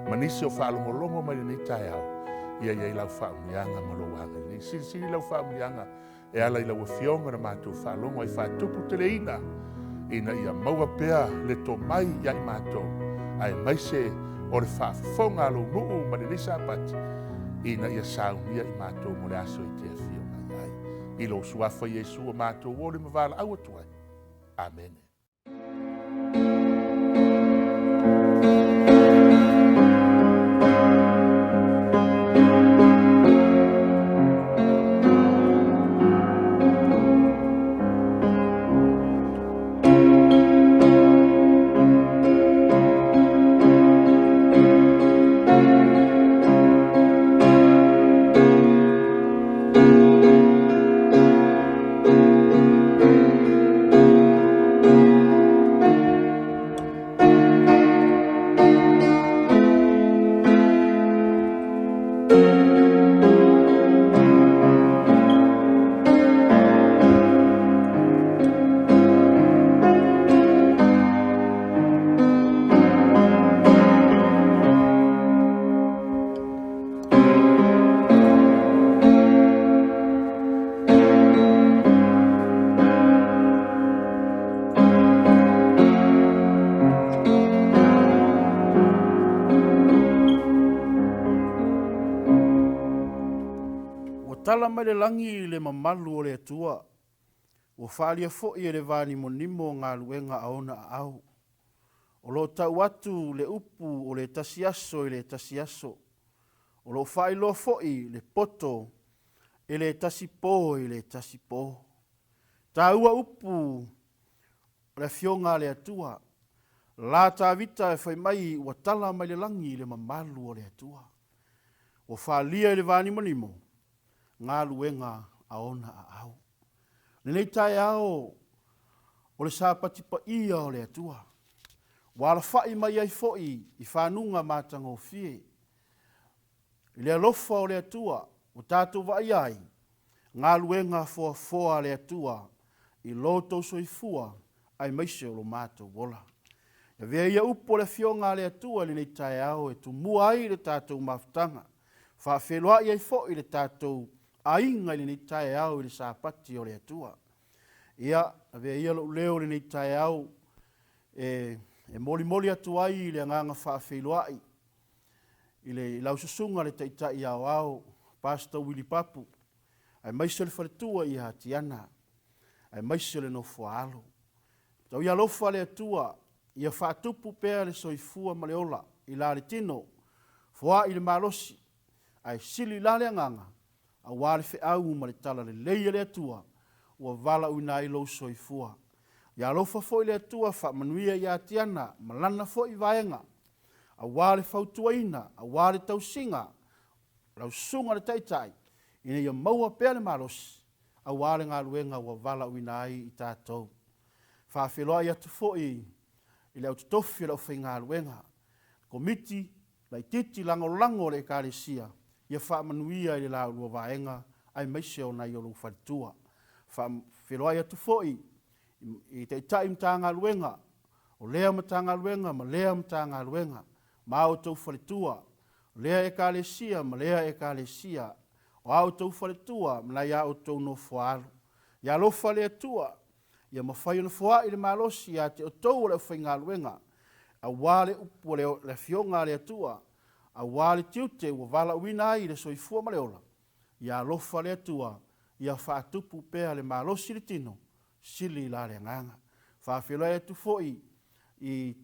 Speaker 1: ma nisi o faalogologo mai i lenei taeao, ia i ai lau faamanuiaga ma lou agalelei. Silisili lau faamanuiaga e ala i lau Afioga na matou faalogo ai, faatuputeleina ina ia maua pea le tomai ia i matou, aemaise o le faafofoga a lou nuu ma lenei Sapati, ina ia saunia i matou mo le aso e te afio mai ai. I lou suafa Iesu ua matou oli ma valaau atu ai. Amene.
Speaker 3: Ua tala mai le lagi le mamalu o le Atua, ua faaalia foi e le vanimonimo galuega a ona aao. O lo o tau atu le upu o le tasi aso i le tasi aso. O lo o faailoa foi le poto e le tasi po i le tasi po. Taua upu o le Afioga a le Atua. La Tavita e fai mai ua tala mai le lagi le mamalu o le Atua. Ua faaalia i le vanimonimo galuega a ona aao. Lenei taeao o le Sapati paia o le Atua, ua alafai mai ai foi i fanuga matagofie. I le alofa o le Atua ua tatou vaaia ai galuega foafoa a le Atua i lo outou soifua aemaise o lo matou ola. Avea ia upu o le Afioga a le Atua i lenei taeao e tumua ai le tatou mafutaga, faafeiloai ai foi le tatou aiga i lenei taeao i le Sapati o le Atua. Ia, avea ia lou leo i lenei taeao e molimoli atu ai le agaga faafeiloai i le lau susuga le Taitai Aoao Pastor Willie Papu, aemaise o le faletua ia Tiana, aemaise o le nofoaalo. Tau ia alofa le Atua ia faatupu pea le soifua ma le ola i la le tino, foai le malosi, Ae sili la le agaga, auā le feau ma le talalelei a le Atua ua valaauina ai lou soifua. Ia alofa foi le Atua faamanuia ia Tiana ma lana foi vaega, auā le fautuaina, auā le tausiga o lau susuga i le Taitai, ina ia maua pea le malosi, auā le galuega ua valaauina ai i tatou. Faafeiloai atu foi i le au totofi o le aufaigaluega, le Komiti Laitiiti Lagolago o le Ekalesia, ia faamanuia i le la ulua vaega aemaise o nai o lou faletua. Faafeiloai atu foi i Taitai Matagaluega, o lea Matagaluega ma lea Matagaluega, ma a outou faletua, o lea Ekalesia ma lea Ekalesia, o a outou faletua ma nai a outou nofoaalo. Ia alofa le Atua, ia mafai ona foai le malosi ia te outou o le aufaigaluega, auā le upu a le Afioga a le Atua, auā le tiute ua valaauina ai i le soifua ma le ola. Ia alofa le Atua, ia faatupu pea le malosi i le tino, sili la le agaga. Faafeiloai atu foi i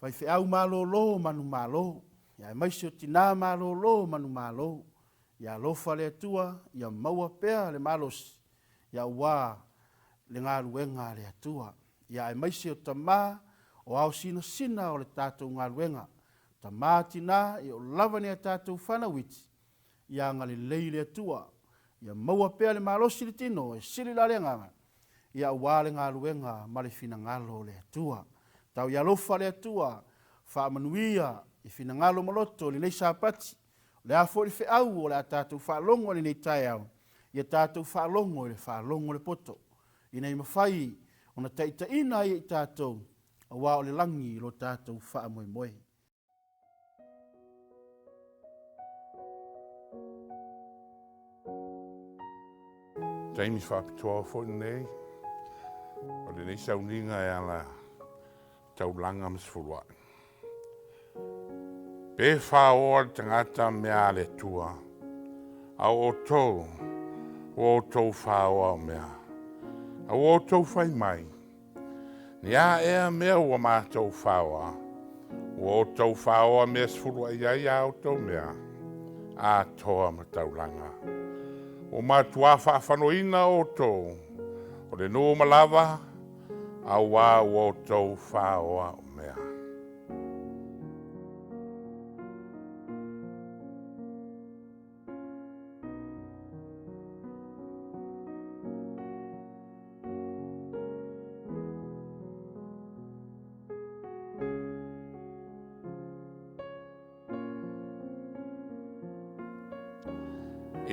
Speaker 3: faifeau malolo manumalo, aemaise o tinā malolo manumalo. Ia alofa le Atua, ia maua pea le malosi, auā le galuega a le Atua. Ia aemaise o tamā o ao sinasina o le tatou galuega, tamā tinā e oo lava i nai a tatou fanau iti, ia agalelei le Atua, ia maua pea le malosi i le tino e sili la le agaga, ia auā le galuega ma le finagalo o le Atua. Tau ia alofa le Atua, faamanuia i finagalo ma loto i lenei Sapati, o le a foi le feau o le a tatou faalogo i lenei taeao, ia tatou faalogo i le faalogo o le poto, ina ia mafai ona taitaiina ai e i tatou, auā o le lagi lo tatou faamoemoe.
Speaker 1: Taimi faapitoa foi lenei, o lenei sauniga e ala taulaga ma sefuluai. Pe faoa le tagata mea a le Atua, a o outou, ua outou faoa o mea. A ua outou fai mai, ni a ea mea ua matou faoa? Ua outou faoa mea e sefuluai ai a outou mea atoa ma taulaga. Ua matuā faafanoina outou o le nuu ma lava, auā ua outou faoa o mea.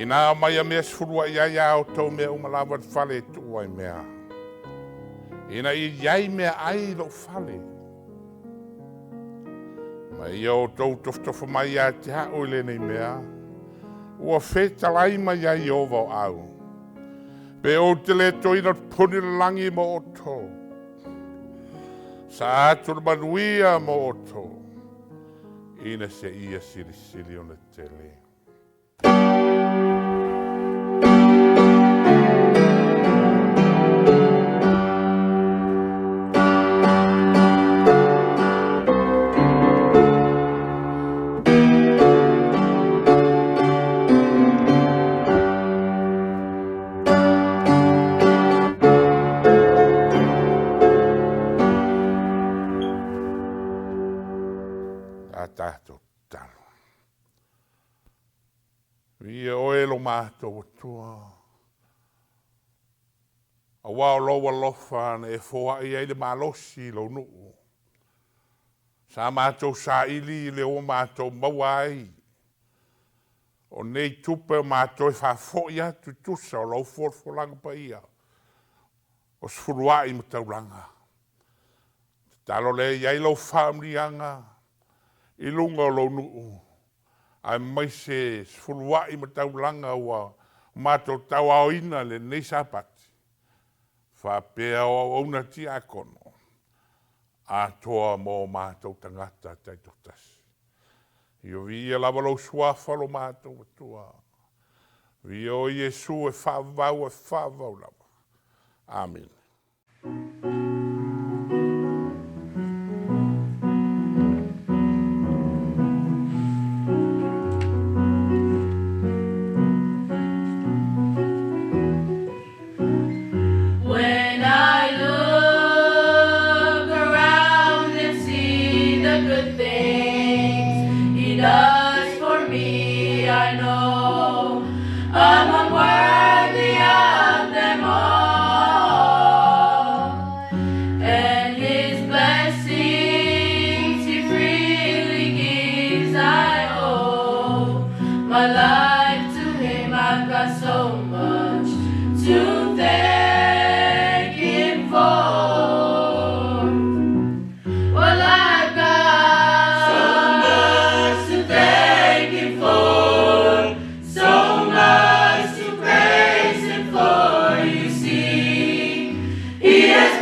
Speaker 1: Inā aumaia mea e sefuluai ai a outou mea uma lava i le fale e tuu ai mea, ina ia i ai meaai i lou fale. Ma ia outou tofotofo mai ia te aʻu i lenei mea, ua fetalai mai ai Ieova o au, pe ou te le toina puni le lagi mo outou. Sa atu le manuia mo outou, ina se ia silisili ona tele. A tatou tatalo. Viia oe lo matou Atua, auā o lou alofa na e foai ai le malosi i lou nuu. Sa matou saili i le ua matou maua ai o nei tupe o matou e faafoi atu e tusa o lau folafolaga paia o sefuluai ma taulaga. Tatalo lea e i ai lau faamanuiaga i luga o lou nuu, aemaise sefuluai ma taulaga ua matou tauaoina lenei Sapati, faapea o auauna tiakono, atoa ma o matou tagata taitoatasi. Ia viia lava lou Suafa lo matou Atua, viia oe Iesu e faavavau e faavavau lava. Amene.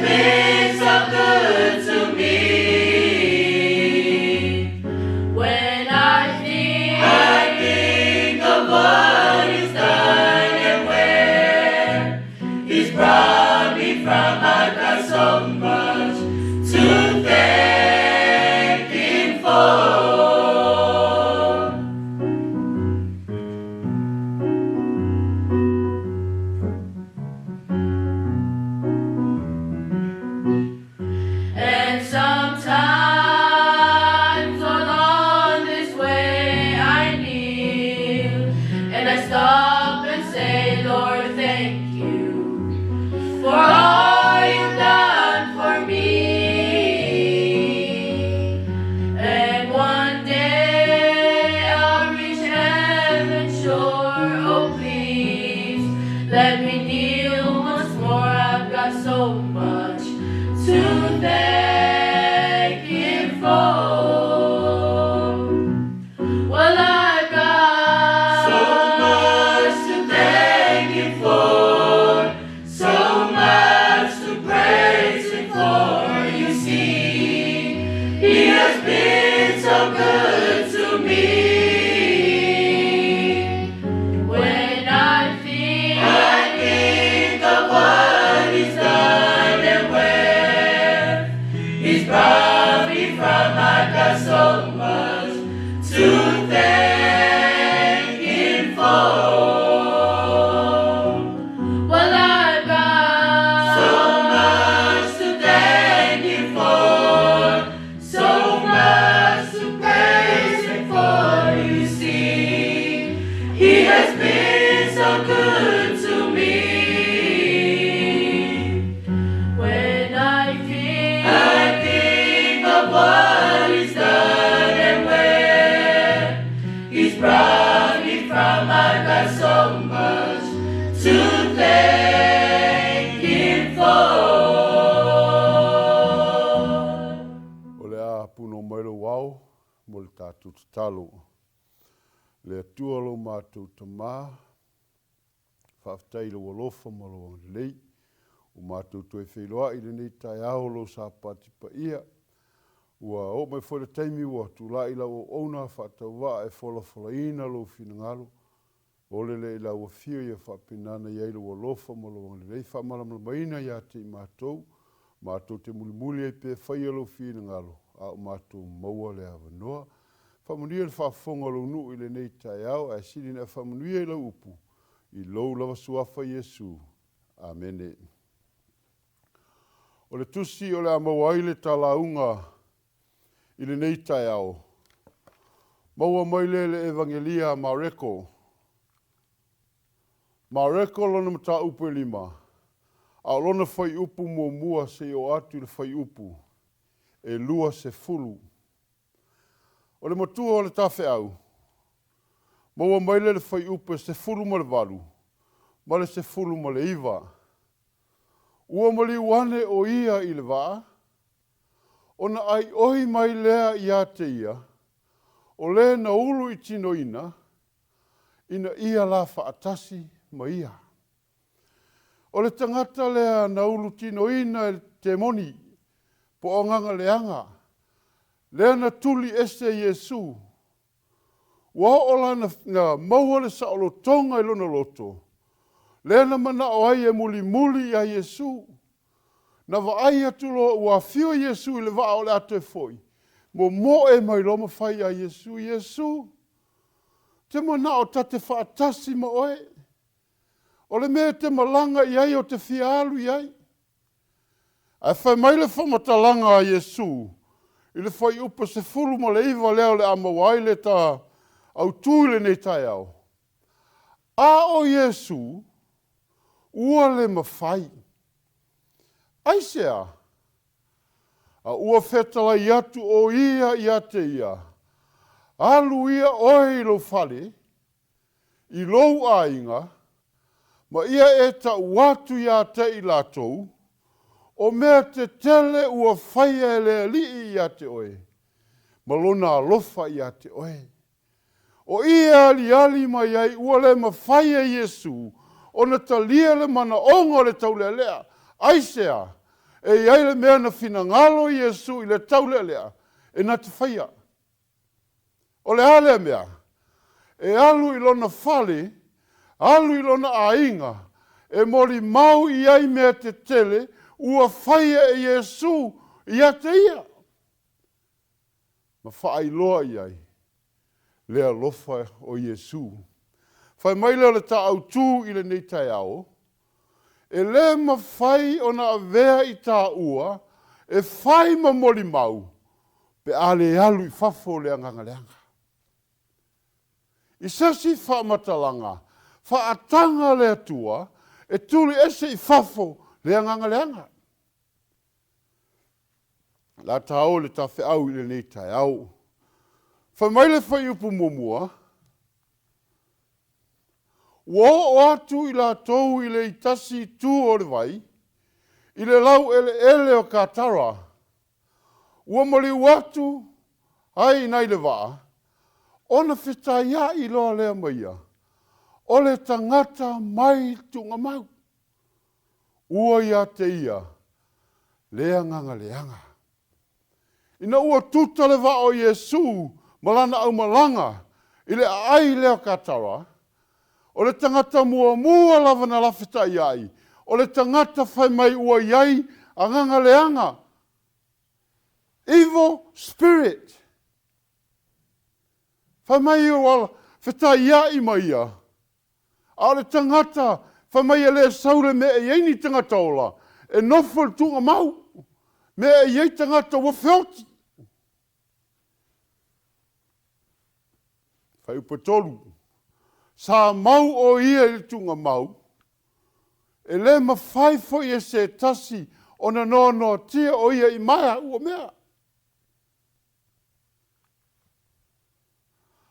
Speaker 2: been so good to me. When I think, I think of what He's done and where He's brought me from, I've got so much to thank Him for. And sometimes along this way I kneel and I stop and say, Lord, thank you for all you've done for me. And one day I'll reach heaven's shore. Oh, please let me kneel once more. I've got so much to thank Him for. Well, I've got so much to thank Him for, so much to praise Him for. You see, He has been so good to me. When I think, I think of what He's done and where He's brought me from, I've got so much to thank Him for. Well, I've got so much to thank Him for, so much to praise Him for. You see, He has been so good to me. When I think, I think of what He's done and where He's brought me from, I've got so much to thank Him for.
Speaker 4: O le a puno mai lou ao mo le tatou tatalo. Le Atua lo matou Tamā, faafetai i lou alofa ma lou agalelei. Ua matou toe feiloai i lenei taeao o lou Sapati paia. Ua oo mai foi le taimi ua tulai lau auauna faatauvaa e folafolaina lou finagalo. Ole lea i lau afio ia faapena i ai lou alofa ma lou agalelei faamalamalamaina ia te i matou, matou te mulimuli ai pea e faia lou finagalo, a o matou maua le avanoa. Faamanuia le faafofoga o lou nuu i lenei taeao, ae sili ona e faamanuia i lau upu, i lou lava suafa Iesu. Amene. O le tusi o le a maua ai le talauga i lenei taeao, maua mai lea i le Evagelia a Mareko. Mareko lona mataupu e 5, a o lona fuaiupu muamua seia oo atu i le fuaiupu e 20. O le matua o le tafeau, maua mai lea i le fuaiupu e 18 ma le 19. Ua maliu ane o ia i le vaa, ona aioi mai lea ia te ia, o le na ulu i tinoina, ina ia la faatasi ma ia. O le tagata lea na ulu tinoina e le temoni, po o agaga leaga, lea na tuli ese Iesu. Ua oo la na maua le saolotoga i lona loto, lea na manao ai e mulimuli ia Iesu. Na vaai atu loa ua afio Iesu i le vaa o le a toe foi, momoe mai loa ma fai ia Iesu, Iesu, te manao ta te faatasi ma oe. O le mea e te malaga i ai o te fia alu i ai. Ae fai mai le faamatalaga a Iesu i le fuaiupu 19 lea o le a maua ai le ta autū i lenei taeao. A o Iesu, ua le mafai. Aisea? A ua fetalai atu o ia ia te ia, alu ia oe i lou fale, i lou aiga, ma ia e ta'u atu ia te i latou, o mea tetele ua faia e le Alii ia te oe, ma lona alofa ia te oe. O i e aliali mai ai ua le mafai e Iesu ona talia le manaoga o le taulealea. Aisea? E i ai le mea na finagalo Iesu i le taulealea e na te faia. O le a lea mea? E alu i lona fale, alu i lona aiga, e molimau i ai mea tetele ua faia e Iesu ia te ia, ma faailoa i ai le alofa o Iesu. Fai mai lea o le taautū i lenei taeao, e lē mafai ona avea i tāua e fai ma molimau pe a le alu i fafo le agaga leaga. I se isi faamatalaga, faataga le Atua e tuli ese i fafo le agaga leaga. La tāo le tafeau i lenei taeao. Fai mai le fuaiupu muamua, ua oo atu i latou i le itasi itu o le vai, i le laueleele o Katara, ua maliu atu ai nai le vaa, ona fetaiai loa lea ma ia, o le tagata mai tuugamau. Ua ia te ia le agaga leaga. Ina ua tuta le vaa o Iesu ma lana aumalaga i le aai lea o Katara, o le tagata muamua lava na lafetaiai, o le tagata fai mai ua i ai agaga leaga, evil spirit. Fai mai ua fetaiai ma ia, a o le tagata fai mai e le sau le mea e i ai ni tagata ola, e nofo i le tuugamau, mea e i ai tagata ua feoti. Fuaiupu e 3, sa mau o ia i le tuugamau, e le mafai foi e se tasi ona noanoatia o ia i maea ua mea.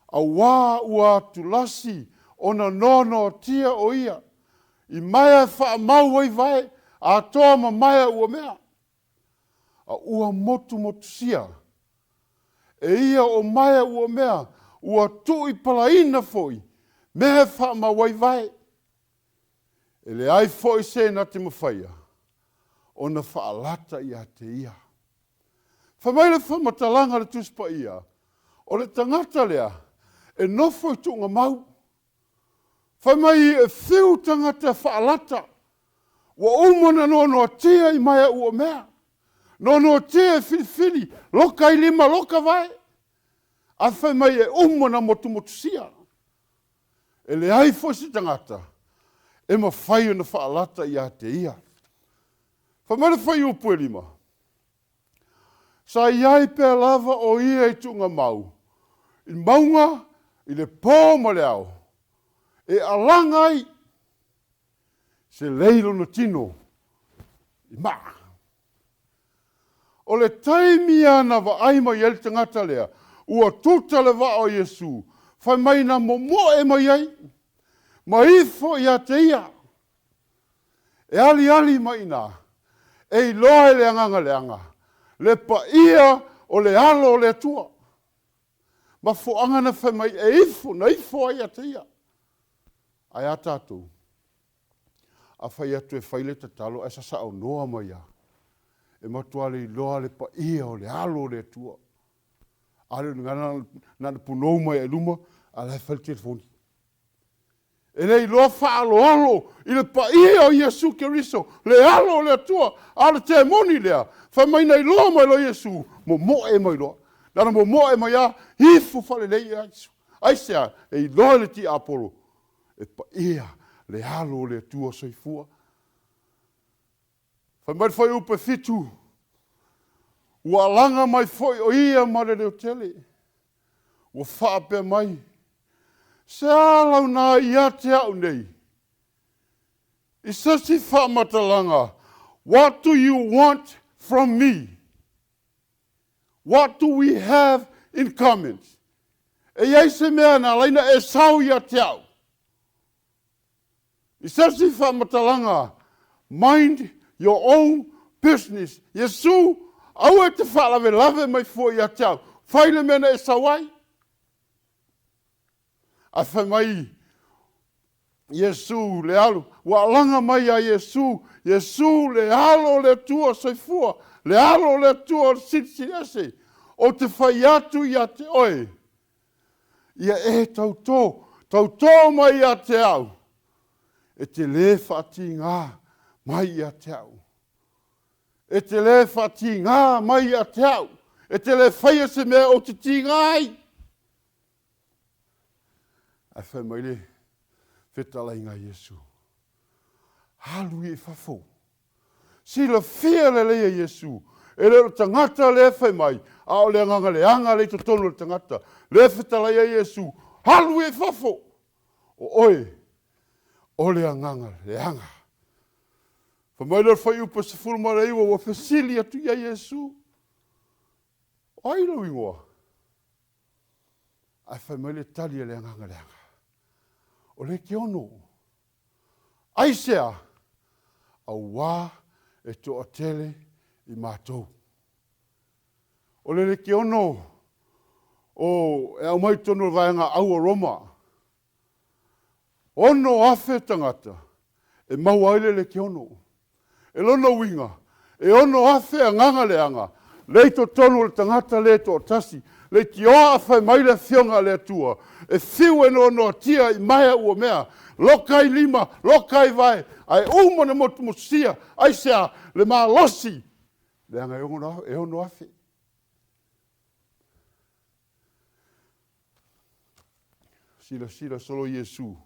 Speaker 4: Auā ua atulasi ona noanoatia o ia, i maea e faamau ai vae, atoa ma maea ua mea. A ua motumotusia e ia o maea ua mea, ua tuuipalaina foi mea e faamau ai vae. E leai foi se na te mafaia ona faalata ia te ia. Fai mai le faamatalaga a le Tusi Paia, o le tagata lea e nofo i tuugamau. Fai mai e fiu tagata e faalata, ua uma ona noanoatia i maea ua mea. Noanoatia e filifili, loka i lima, loka vae. Ae fai mai e uma ona motumotusia. E leai foi se tagata e mafai ona faalata ia te ia. Fai mai le fuaiupu e 5, sa i ai pea lava o ia i tuugamau, i mauga, i le pō ma le ao, e alaga ai se lei lona tino i maa. O le taimi lava na vaai mai ai le tagata lea, ua tuta le vaa o Iesu, fai mai na momoe mai ai, ma ifo ia te ia. E aliali mai ina, e iloa e le agaga leaga, le paia o le alo o le Atua. Mafuaaga na fai mai e ifo, na ifo ai ia te ia. Ae a tātou, a fai atu e fai le tatalo ae sasaonoa mai lava, e matua le iloa le paia o le alo o le Atua. A le o ni na ona punou mai ai i luma, a o la e fai le telefoni. E le iloa faaaloalo i le paia o Iesu Keriso, le alo o le Atua, a o le temoni lea, fai mai na iloa mai loa Iesu, momoe mai loa. Na ona momoe mai lava, ifo faalelei ia Iesu. Aisea? E iloa e le tiapolo, e paia le alo o le Atua soifua. Fai mai le fuaiupu e 7, ua alaga mai foi o ia ma le leotele. Ua faapea mai, se a launa ia te au nei? I se isi faamatalaga, what do you want from me? What do we have in common? E i ai se mea na ala ai ona e sau ia te au. I se isi faamatalaga, mind your own business. Iesu, aua e te faalavelave mai fua ia te au. Fai le mea na e sau ai. Ae fai mai, Iesu le alo, ua alaga mai iā Iesu, Iesu le Alo o le Atua soifua, le Alo o le Atua o le Silisili Ese, ou te fai atu ia te oe, ia e tautō, tautō mai ia te au, e te lē faatigā mai ia te au. E te lē faatigā mai ia te au, e te lē faia se mea ou te tigā ai. Ae fai mai le fetalaiga a Iesu, Alu ia i fafo. Silafia lelei e Iesu, e le o le tagata lea e fai mai, a o le agaga leaga lea i totonu o le tagata. Lea e fetalai ai Iesu, Alu ia i fafo! O oe, o le agaga leaga. Fai mai lea o le fuaiupu e 19 ua fesili atu i ai Iesu, O ai lou igoa? Ae fai mai le tali a le agaga leaga, O Lekeono. Aisea? Auā e toatele i matou. O le Lekeono o e aumai i totonu o le vaega au o Roma, 6,000 tagata e maua ai le lekeono. E lona uiga, e 6,000 agaga leaga lea i totonu o le tagata lea e toatasi. Leitioa a fai mai le Afioga a le Atua, e fiu e noanoatia i maea ua mea, loka i lima, loka i vae, ae uma ona motumotusia, aisea? Le malosi, leaga e 6,000. Silasila solo Iesu,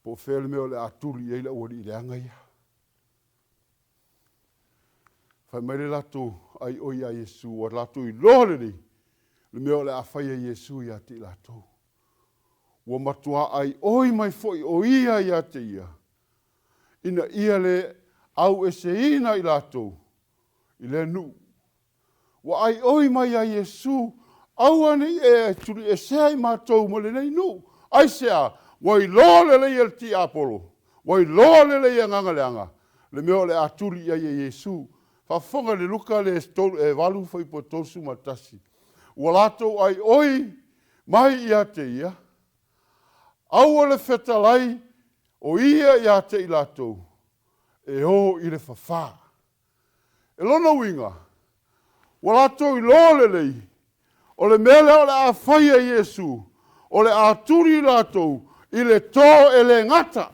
Speaker 4: po o fea le mea o le a tuli i ai le aualii leaga ia. Fai mai le latou aioi iā Iesu, ua latou iloa lelei le mea o le a fai e Iesu ia te i latou. Ua matuā aioi mai foi o ia ia te ia, ina ia le aueseina i latou i lea nuu. Ua aioi mai iā Iesu, Aua ne i e tuliesea i matou ma lenei nuu. Aisea? Ua iloa lelei e le tiapolo, ua iloa lelei e agaga leaga, le mea o le a tuli i ai e Iesu. Faafofoga i le Luka le e 8 fuaiupu e 31. Ua latou aioi mai ia te ia, aua le fetalai o ia ia te i latou e o i le fafā. E lona uiga, ua latou iloa lelei, o le mea lea o le a fai e Iesu, o le a tuli i latou i le tō e le gata,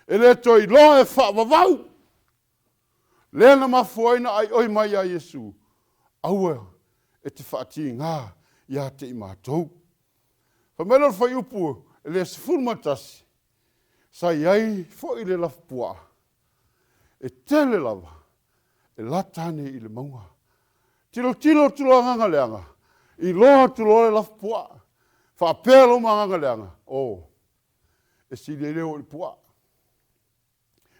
Speaker 4: e le toe iloa e faavavau. Lea na mafua ai ona aioi mai iā Iesu, Aua e te faatigā ia te i matou. Fai mai lea o le fuaiupu e le 11, Sa i ai foi le lafupuaa e tele lava e lata ane i le mauga. Tilotilo atu loa agaga leaga, iloa atu loa le lafupuaa. Faapea loma agaga leaga, oh, e sili ai le o i le puaa,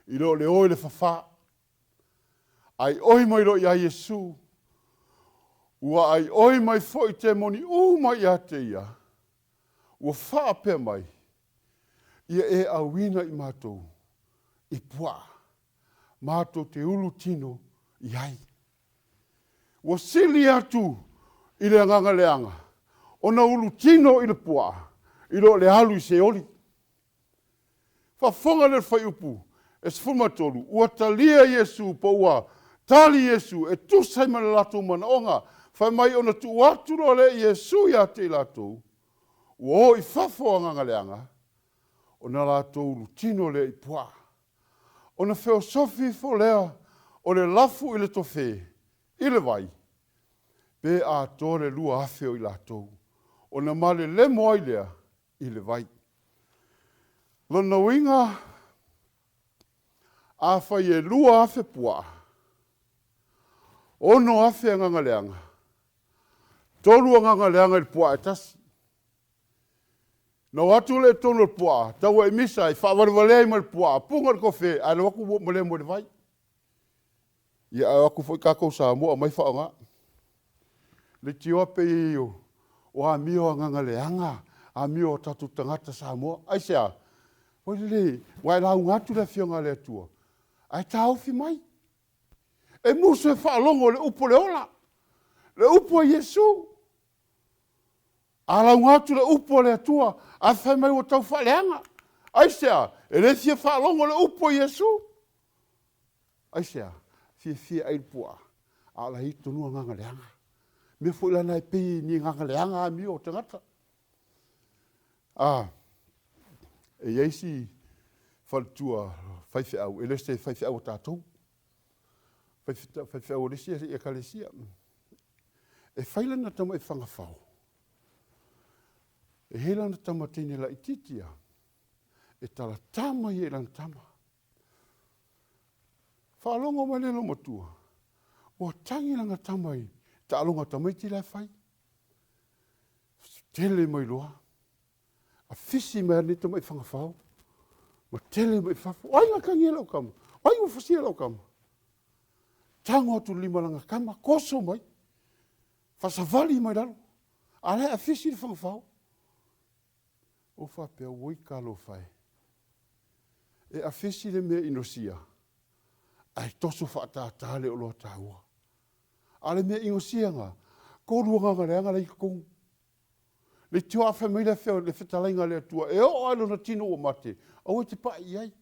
Speaker 4: i lo le o i le fafā. Aioi mai loa iā Iesu, ua aioi mai foi temoni uma ia te ia, ua faapea mai, Ia e auina i matou i puaa, matou te ulu tino i ai. Ua sili atu i le agaga leaga ona ulu tino i le puaa i lo le alu i Seoli. Faafofoga lea i le fuaiupu e 13, ua talia Iesu po ua tali Iesu e tusa ai ma le latou manaoga, fai mai ona tuu atu loa lea i Iesu ia te i latou, ua o i fafo agaga leaga, ona latou ulutino lea i puaa. Ona feosofi ifo lea o le lafu i le tofe, i le vai, pe atoa le 2,000 o i latou, ona malelemo ai lea i le vai. Lona uiga, afai e 2,000 puaa, 6,000 agaga leaga, tolu agaga leaga i le puaa e tasi. Na o atu lea i totonu o le puaa, tau ai misa ai, faavalevalea ai ma le puaa, puga i le kofe, ae alu atu ma lemo i le vai. Ia ae o atu foi tatou Samoa aumai faaaoga. Leitioa pei o amio agaga leaga, amio a tatou tagata Samoa. Aisea? Ua lele, ua e lauga atu le Afioga a le Atua, ae taofi mai. E musu e faalogo i le upu o le ola, le upu a Iesu. A lauga atu le upu a le Atua, ae fai mai ua tau faaleaga. Aisea? E le fia faalogo i le upu a Iesu. Aisea? Fiafia ai le puaa, a o la e i totonu agaga leaga. Mea foi la na e pei ni agaga leaga amio o tagata. A, e i ai si faletua faifeau, e le o se faifeau a tatou, faifeau a le isi ekalesia. E fai lana tama i Fagafao, e i ai lana tama teine laitiiti a, e talata mai ai i lana tama. Faalogo mai le loomatua, ua tagi lana tama i taaloga a tamaiti la e fai. Tele mai loa, afisi mai lava lenei tamai Fagafao, ma tele mai i fafo. O ai na tagi ai lau tama? O ai ua fasia lau tama? Tago atu i le lima o lana tama, toso mai, faasavali mai lalo, a o la e afisi le Fagafao. Ou faapea, oi talofa e, e afisi le mea inosia, ae toso faatātā le oloa taua. A o le mea inosia lena, tolu agaga leaga la e i totonu. Leitioa a fai mai le le fetalaiga a le Atua, e oo lava i lona tino ua mate, aua e te pai i ai.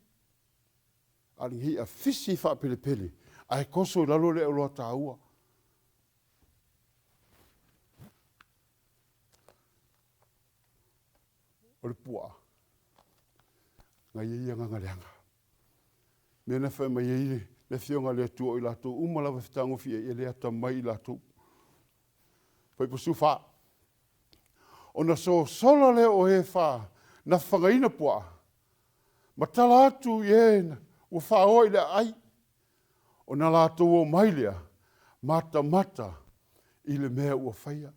Speaker 4: A o lenei afisi faapelepele, ae toso i lalo le oloa taua. O le puaa, na i ai agaga leaga. Mea na fai mai ai le Afioga a le Atua o i latou uma lava e fetagofi i ai, e le atamai i latou. Fuaiupu 14. Ona sosola lea o e fa na fagaina puaa, ma tala atu i e ua faaoa i le aai, ona latou omai lea matamata i le mea ua faia.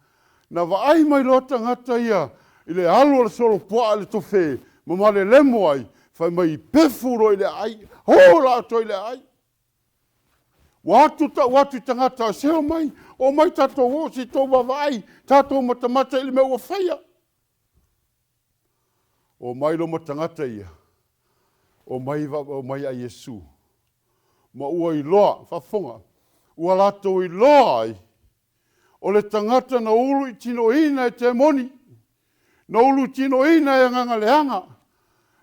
Speaker 4: Na vaai mai loa tagata ia i le alu o le solopuaa i le tofe ma malelemo ai, fai mai pefu loa i le aai, ho latou i le aai. Ua atu tau atu i tagata, se omai, omai tatou o se i tou vaavaai, tatou matamata i le mea ua faia. Omai loa ma tagata ia, omai, omai ia Iesu. Ma ua iloa, faafofoga, ua latou iloa ai, o le tagata na ulu i tinoina e temoni, na ulu tinoina e agaga leaga,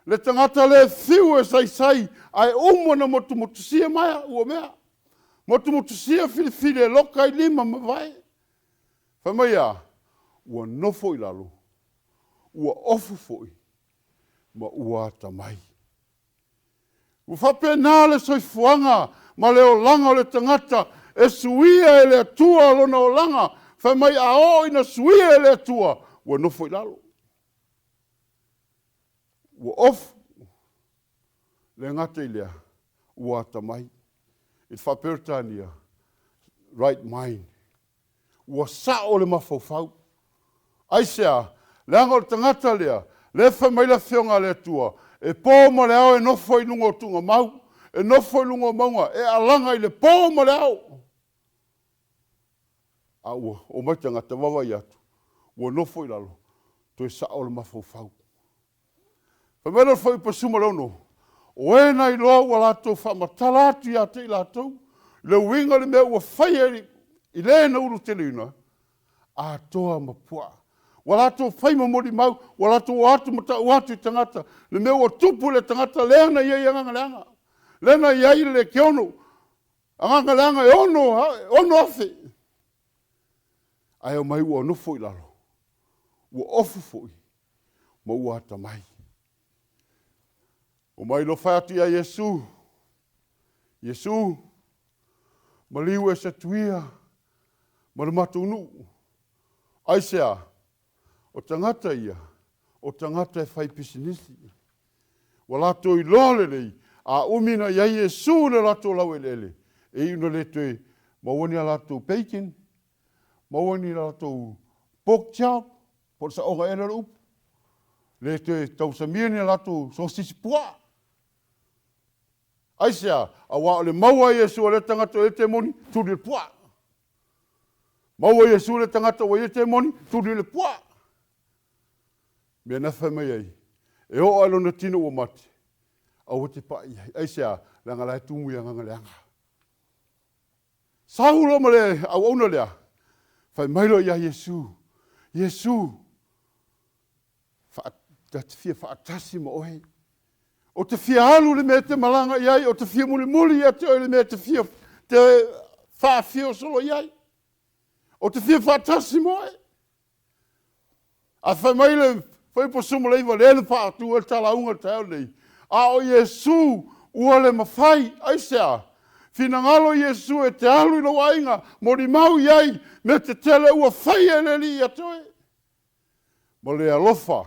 Speaker 4: le tagata le fiu e saisai, ae uma ona motumotusia maea ua mea, motumotusia filifili e loka ai lima ma vae. Fai mai a, ua nofo i lalo, ua ofu foi, ma ua atamai. Ua faapena le soifuaga ma le olaga o le tagata e suia e le Atua lona olaga, fai mai a oo ina suia e le Atua, ua nofo i lalo, ua ofu, le gata i lea, ua atamai. I le faa-Peretania, right mind. Ua sao le mafaufau. Aisea? Leaga o le tagata lea, lea e fai mai le Afioga a le Atua, e po ma le ao e nofo i luga o tuugamau, e nofo i luga o mauga, e alaga i le po ma le ao. A ua omai tagata vaavaai atu, ua nofo i lalo, toe sao le mafaufau. Fai mai lea o le fuaiupu 16, o e na iloa ua latou faamatala atu ia te i latou le uiga o le mea ua faia i le na uluteleina, atoa ma puaa. Ua latou fai ma molimau, ua latou o atu ma tau atu i tagata, le mea ua tupu i le tagata lea na i ai agaga leaga, lea na i ai le lekeono, agaga leaga e 6,000. Ae omai ua nofo i lalo, ua ofu foi, ma ua atamai. Omai loa fai atu ia Iesu, Iesu, maliu ese atu ia ma le matou nuu. Aisea? O tagata ia, o tagata e fai pisinisi. Ua latou iloa lelei, a umi na i ai Iesu i le latou laueleele, e iu ina le toe maua ni a latou bacon, maua ni latou pork chop, po o le saoga ea lea o le upu, le toe tausamia ni a latou sosisi puaa. Aisea? Aua o le maua e Iesu o lea tagata ua i ai le temoni, tuli i le puaa. Maua e Iesu le tagata ua i ai le temoni, tuli i le puaa. Mea na fai mai ai, e oo lava i lona tino ua mate, aua te pai i ai. Aisea? Leaga la e tumu i agaga leaga. Sau loa ma le auauna lea, fai mai loa ia Iesu, Iesu, ta te fia faatasi ma oe. Ou te fia alu i le mea e te malaga i ai, ou te fia mulimuli ia te oe i le mea e te fia te faafio solo i ai. Ou te fia faatasi ma oe. Ae fai mai le Fuaiupu 19 lea na faatu ai le talauga i le taeao lenei, a o Iesu ua le mafai. Aisea? Finagalo Iesu e te alu i lou aiga, molimau i ai mea tetele ua faia e le Alii ia te oe, ma le alofa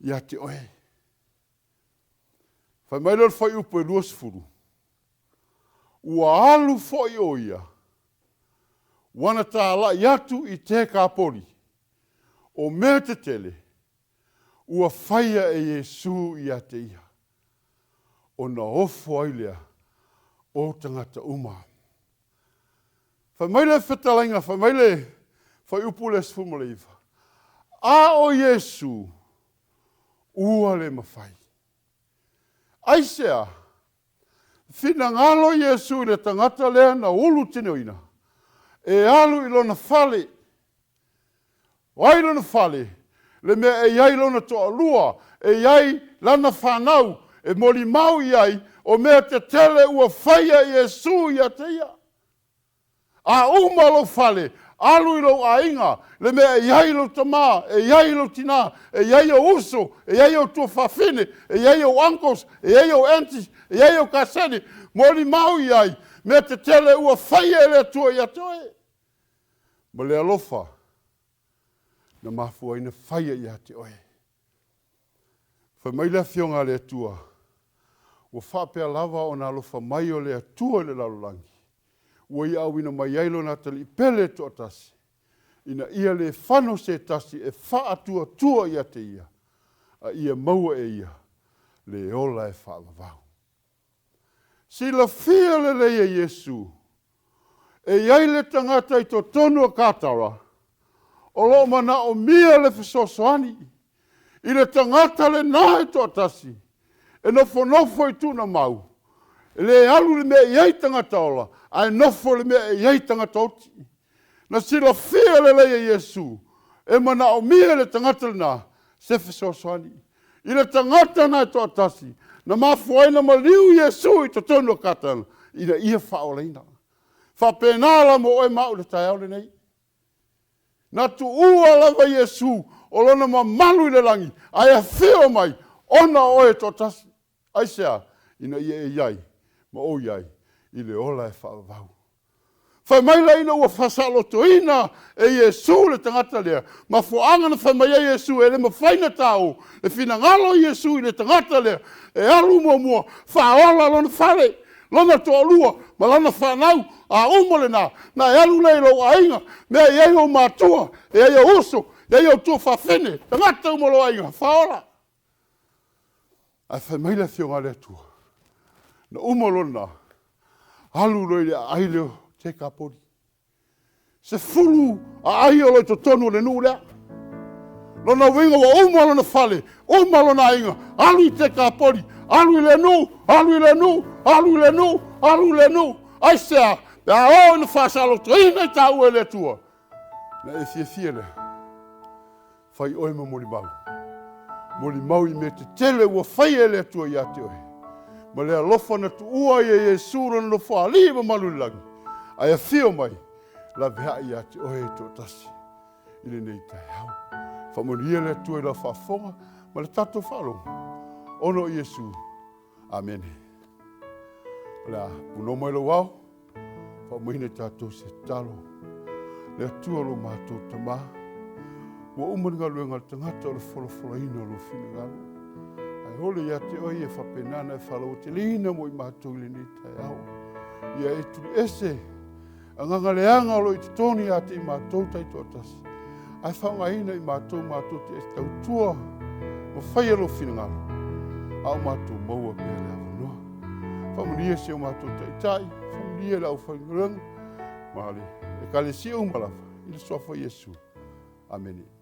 Speaker 4: ia te oe. Fai mai lea o le fuaiupu e 20, Ua alu foi o ia, ua na talai atu i Tekapoli, o mea tetele ua faia e Iesu ia te ia, ona ofo ai lea o tagata uma. Fai mai le fetalaiga, fai mai le fuaiupu lea 19, A o Iesu ua le mafai. Aisea? Finagalo Iesu i le tagata lea na ulu tinoina e alu i lona fale. O ai lona fale? Le mea e i ai lona toalua, e i ai lana fanau, e molimau i ai o mea tetele ua faia e Iesu ia te ia. A uma lou fale, alu i lou aiga, le mea e i ai lou tama, e i ai lou tinā, e i ai ou uso, e i ai ou tuafafine, e i ai ou uncles, e i ai ou aunties, e i ai ou kaseni, molimau i ai mea tetele ua faia e le Atua ia te oe. Ma le alofa na mafua ai na faia ia te oe. Fai mai le Afioga a le Atua, Ua faapea lava ona alofa mai o le Atua i le lalolagi, ua ia auina mai ai Lona Atalii pele e toatasi, ina ia le fano se tasi e faatuatua ia te Ia, a ia maua e Ia le ola e faavavau. Silafia lelei e Iesu, e i ai le tagata i totonu o Katara o lo o manaomia le fesoasoani i le tagata lena e toatasi e nofonofo i Tunamau, e le alu i le mea e i ai tagata ola, ae nofo i le mea e i ai tagata oti. Na silafia lelei e Iesu e manaomia e le tagata lena se fesoasoani. I le tagata na e toatasi, na mafua ai ona maliu Iesu i totonu o Katana ina ia faaolaina. Faapena la mo oe ma au i le taeao lenei. Na tuua lava Iesu o lona mamalu i le lagi, ae afio mai ona o oe e toatasi. Aisea? Ina ia e i ai ma ou i ai i le ola e faavavau. Fai mai la ina ua faasaolotoina e Iesu le tagata lea, mafuaaga na fai mai ai Iesu e le mafai na tau le finagalo o Iesu i le tagata lea e alu muamua faaola lona fale, lona toalua ma lana fanau, a uma lena, na e alu lea i lou aiga, mea e i ai ou matua, e i ai ou uso, e i ai ou tuafafine, tagata uma o lou aiga, faaola. Ae fai mai le Afioga a le Atua, na uma lona alu loa i le aai lea o Tekapoli. 10 aai o lo i totonu o le nuu lea. Lona uiga ua uma lona fale, uma lona aiga, alu i Tekapoli, alu i le nuu, alu i le nuu, alu i le nuu, alu i le nuu. Aisea? Pe a oo ina faasalotoina i taua e le Atua, na e fiafia lea. Fai oe ma molimau. Molimau i mea tetele ua faia e le Atua ia te oe, ma le alofa na tuua ai e Iesu lona nofoalii mamalu i le lagi, ae afio mai, laveai ia te oe e toatasi i lenei taeao. Faamanuia le Atua i lau faafofoga ma le tatou faalogo, ona o Iesu. Amene. O le a punou mai lou ao, faaumaina i tatou se tatalo. Le Atua lo matou Tamā, ua uma le galuega a le tagata o le folafolaina o lou finagalo. Ae ole ia te oe ia faapena ona e faalauateleina mo i matou i lenei taeao. Ia e tuliese agaga leaga o lo o i totonu ia te i matou taitoatasi, ae faaaogaina i matou matou te tautua ma faia lou finagalo, a o matou maua pea le avanoa. Faamanuia si o matou taitai, faamanuia le aufaigaluega ma le ekalesia uma lava, i le suafa o Iesu. Amene.